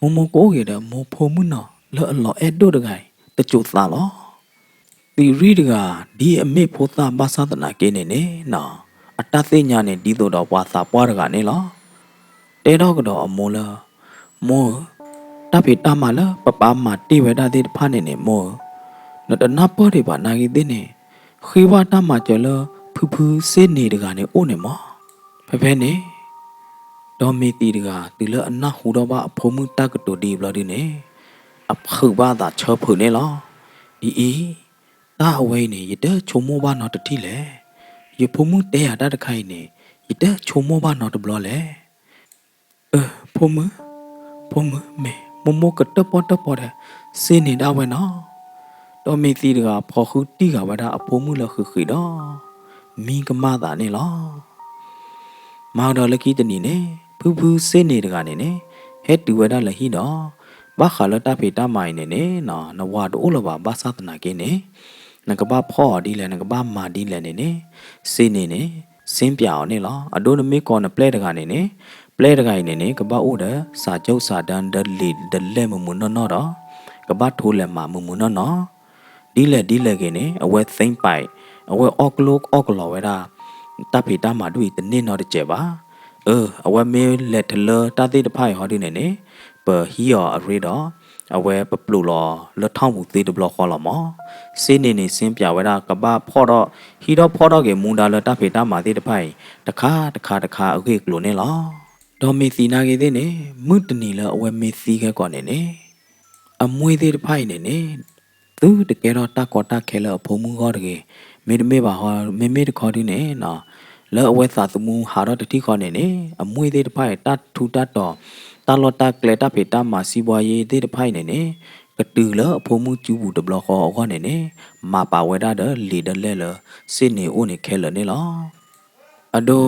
မိၢ်မိၢ်ကအိၣ်ဂ့ၤဒီးမိၢ်ဖိမုၣ်နီၤ လၢအလီၤအဲၣ်ဒိၣ်တဂၤအံၤ တစိၤသးလီၤ. သံရံၣ်တဂၤ ဒ်အမ့ၢ်ဖိသၣ်ဘၣ်ဆၣ်သနာ်က့န့ၣ်န့ၣ်နီၤ, အတၢ်သ့ၣ်ညါန့ၣ် ဒ်သိးဒီးပှၤသးပှၢ်တဂၤန့ၣ်လီၤ. တဲထီၣ်ကဒီးအမိၢ်လၢ မိၢ်ဧၢ, တၢ်ဖံးတၢ်မၤလၢပပၢ်မၤတ့ၢ်ဝဲဒၣ်သ့ၣ်တဖၣ်န့ၣ်န့ၣ် မိၢ်ဧၢ, နတနၢ်ပၢၢ်ဒံးဘၣ်နာ်ဂ့ၤသ့ၣ်န့ၣ်, ဃ့ဘၣ်တၢ်မၤစၢၤလၢဖုဖုစ့န့ၣ်တဂၤန့ၣ်အိၣ်န့ၣ်မီၢ်. ဖဲဖဲန့ၣ် ဒီးမ့ၢ်သံတဂၤ တုၤလၢအနၢ်ဟူထီၣ်ဘၣ်အဖိမုၣ်တၢ်ကတိၤဒ်အံၤဘျီဒုန့ၣ် အဖုးဘၣ်အသးဆၢဖုးန့ၣ်လီၤ. အံၤအံၤ, တၢ်အဝဲအံၤန့ၣ် ယတဆိကမိၣ်ဘၣ်နီတထံၣ်လဲၣ်. ယဖိမုၣ်တဲယၤတၢ်တခါအံၤန့ၣ် ယတဆိကမိၣ်ဘၣ်နီတဘျီလဲၣ်. အၢ ဖိမုၣ်, ဖိမုၣ်မ့ၢ်မိၢ်မိၢ်ကတၢၣ်ပီၣ်တၢၣ်ပီၣ်ဒီး စ့န့ၣ်ဒၣ်ဝဲနီၤ. ဒီးမ့ၢ်သံတဂၤဖီဃုတံၢ်ဃာ်ဝဲဒၣ်အဖိမုၣ်လၢဃံးဃံးဒီး မံကမၣ်သးန့ၣ်လီၤ. မၤကဒီးလၢခံတနံၤန့ၣ် ဖုဖုစ့န့ၣ်တဂၤန့ၣ်န့ၣ် ဟဲတုၤဝဲဒၣ်လၢဟံၣ်ဒီး ဘၣ်ဃးလၢတၢ်ဖံးတၢ်မၤအံၤန့ၣ်န့ၣ် နဝၤတအိၣ်လၢၤဘၣ်ဘၣ်ဆၣ်သနာ်က့န့ၣ် နကဘၣ်ဖီၣ်အီၤဒ်လဲၣ် နကဘၣ်မၤဒ်လဲၣ်န့ၣ်န့ၣ် စ့န့ၣ်န့ၣ် စ့ပၠးအီၤန့ၣ်လီၤ. အဒိနမ့ၢ်ကိးနပျဲၢ်တဂၤန့ၣ်န့ၣ် ပျဲၢ်တဂၤအံၤန့ၣ်န့ၣ် ကဘၣ်အိၣ်ဒီး စာချုပ်စာတမ်း ဒီးလံာ်ဒီးလဲၢ်မုာ်မုာ်နီၢ်နီၢ်ဒီး ကဘၣ်ထိလဲၤမးမုာ်မုာ်နီၢ်နီၢ် ဒ်လဲၣ်ဒ်လဲၣ်ဂ့ၤန့ၣ် အဝဲသ့ပာ် အဝဲအီၣ်ကလိအီၣ်ကလီဝဲဒၣ် တၢ်ဖံးတၢ်မၤဒ်အံၤတန့ၢ်နီတစဲးဘၣ်. အၢ အဝဲမ့ၢ်လဲၤတလၢတၢ်သ့ၣ်တဖၣ်အံၤဟီဒုန့ၣ်န့ၣ် ပဟံးအီၤအရ့ဒီး အဝဲပပျိးလီၤလၢထီၣ်ပူၤသ့တဘျီဃီလီၤမး. စ့န့ၣ်န့ၣ် စ့ပၠးဝဲဒၣ် ကဘၣ်ဖီၣ်ထီၣ် ဟံးထီၣ်ဖီၣ်ထီၣ်က့ၤမူဒါလၢတၢ်ဖံးတၢ်မၤသ့ၣ်တဖၣ်အံၤ တခါတခါတခါအဂ့ၢ်အကျိၤန့ၣ်လီၤ. ဒီးမ့ၢ်သံနာ်ဂ့ၤသ့ၣ်န့ၣ် မုၢ်တနံၤလၢအဝဲမ့ၢ်သံခဲကီးန့ၣ်န့ၣ် အမွေၢ်သ့ၣ်တဖၣ်အံၤန့ၣ်န့ၣ် သုတကဲထီၣ်တၢ်ကီတၢ်ခဲလၢအဖိမုၣ်ဂီၢ်တဂ့ၤ. မ့တမ့ၢ်ဘၣ်ဟီ မ့မ့ၢ်တခီဒုန့ၣ် လၢအဝဲသးသမူဟးထီၣ်တထံၣ်ဃီန့ၣ်န့ၣ် အမွေၢ်သ့ၣ်တဖၣ်အံၤ တၢ်ထူတၢ်တီၤ တၢ်လီၢ်တၢ်ကျဲ တၢ်ဖံးတၢ်မၤ စံးဘှါယ့သ့ၣ်တဖၣ်အံၤန့ၣ်န့ၣ် ကတုၤလၢအဖိမုၣ်စုပူၤတဘျီဃီအဂီၢ်န့ၣ်န့ၣ် မၤပာ်ဝဲဒၣ်ဒီးလံာ်ဒီးလဲၢ်လၢ စ့န့ၣ်အိၣ်န့ၣ်ခဲလၢာ်န့ၣ်လီၤ. အဒိ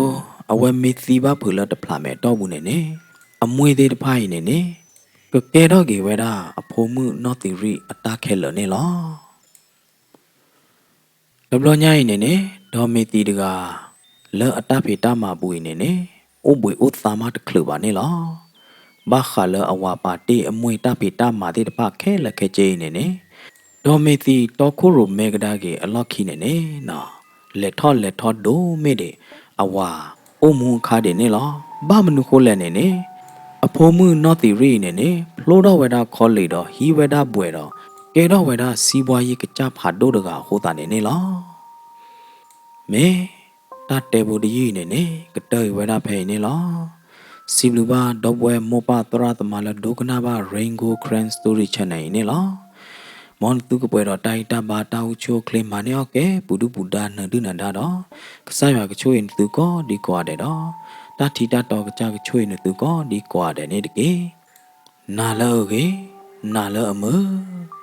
အဝဲမ့ၢ်သံဘၣ်ဖုးလၢတဖျးမဲာ်တီၢ်ပူၤန့ၣ်န့ၣ် အမွေၢ်သ့ၣ်တဖၣ်အံၤန့ၣ်န့ၣ် ကကဲထီၣ်က့ၤဝဲဒၣ်အဖိမုၣ်နီၢ်သံရံၣ်အတၢ်ခဲလၢာ်န့ၣ်လီၤ. တဘျီညါအံၤန့ၣ်န့ၣ် ဒီးမ့ၢ်သံတဂၤ လၢအတၢ်ဖံးတၢ်မၤပူၤအံၤန့ၣ်န့ၣ် အိၣ်ဘှံးအိၣ်သါမးတချုးဘၣ်န့ၣ်လီၤ. ဘၣ်ဃးလၢအဝၤပာ်တ့ၢ်အမွေၢ်တၢ်ဖံးတၢ်မၤသ့ၣ်တဖၣ်ခဲလၢာ်ခဲဆ့အံၤန့ၣ်န့ၣ် ဒီးမ့ၢ်သံတီခိၣ်ရိၣ်မဲကဒါက့ၤအလီၢ်ခံန့ၣ်န့ၣ် လဲၤထီၣ်လဲၤထီဒိၣ်မ့ၢ်ဒံး အဝၤအိၣ်မူအခါဒံးန့ၣ်လီၤ. ဘၣ်မနုၤဃိလဲၣ်န့ၣ်န့ၣ် အဖိမုၣ်နီၢ်သံရံၣ်အံၤန့ၣ်န့ၣ် ဖျိထီၣ်ဝဲဒၣ်ခီလ့ၣ်ဒီးဟံးဝဲဒၣ်ဘှဲးဒီး ကဲထီၣ်ဝဲဒၣ်စံးဘှါယံၤကစၢ်ဖးဒိၣ်တဂၤအဃိသတးန့ၣ်န့ၣ်လီၤ. မ့ၢ်တၢ်တဲဖိတယုၢ်အံၤန့ၣ်န့ၣ် ကတၢၢ်အံၤဝဲဒၣ်ဖဲအံၤန့ၣ်လီၤ. စံးဘျုးဘၣ်ဒီပုၢ်ဝဲၢ်မိၢ်ပၢ်သရၣ်သမါလၢဒိကနၣ်ဘၣ် Rain Gold Karen Story Channel အံၤန့ၣ်လီၤ. မ်နသုကပှဲၤဒီးတၢ်ဂံၢ်တၢ်ဘါတၢ်အိၣ်ဆူၣ်အိၣ်ချ့ မၤန့ၢ်အီၣ်ကဲပူၤဒုၣ်ပူၤဒါနၢၤဒုၣ်နၢၤဒါဒီး ကစၢ်ယွၤကဆိၣ်ဂ့ၤနသုကိးဒံကိးဂၤဒဲးဒီး တၢ်ထံတၢ်တီကစၢ်ကဆိၣ်ဂ့ၤနသုကိးဒံကိးဂၤဒဲးန့ၣ်တက့ၢ်. နၤလၢအဂ့ၤ, နၤလၢအမုာ်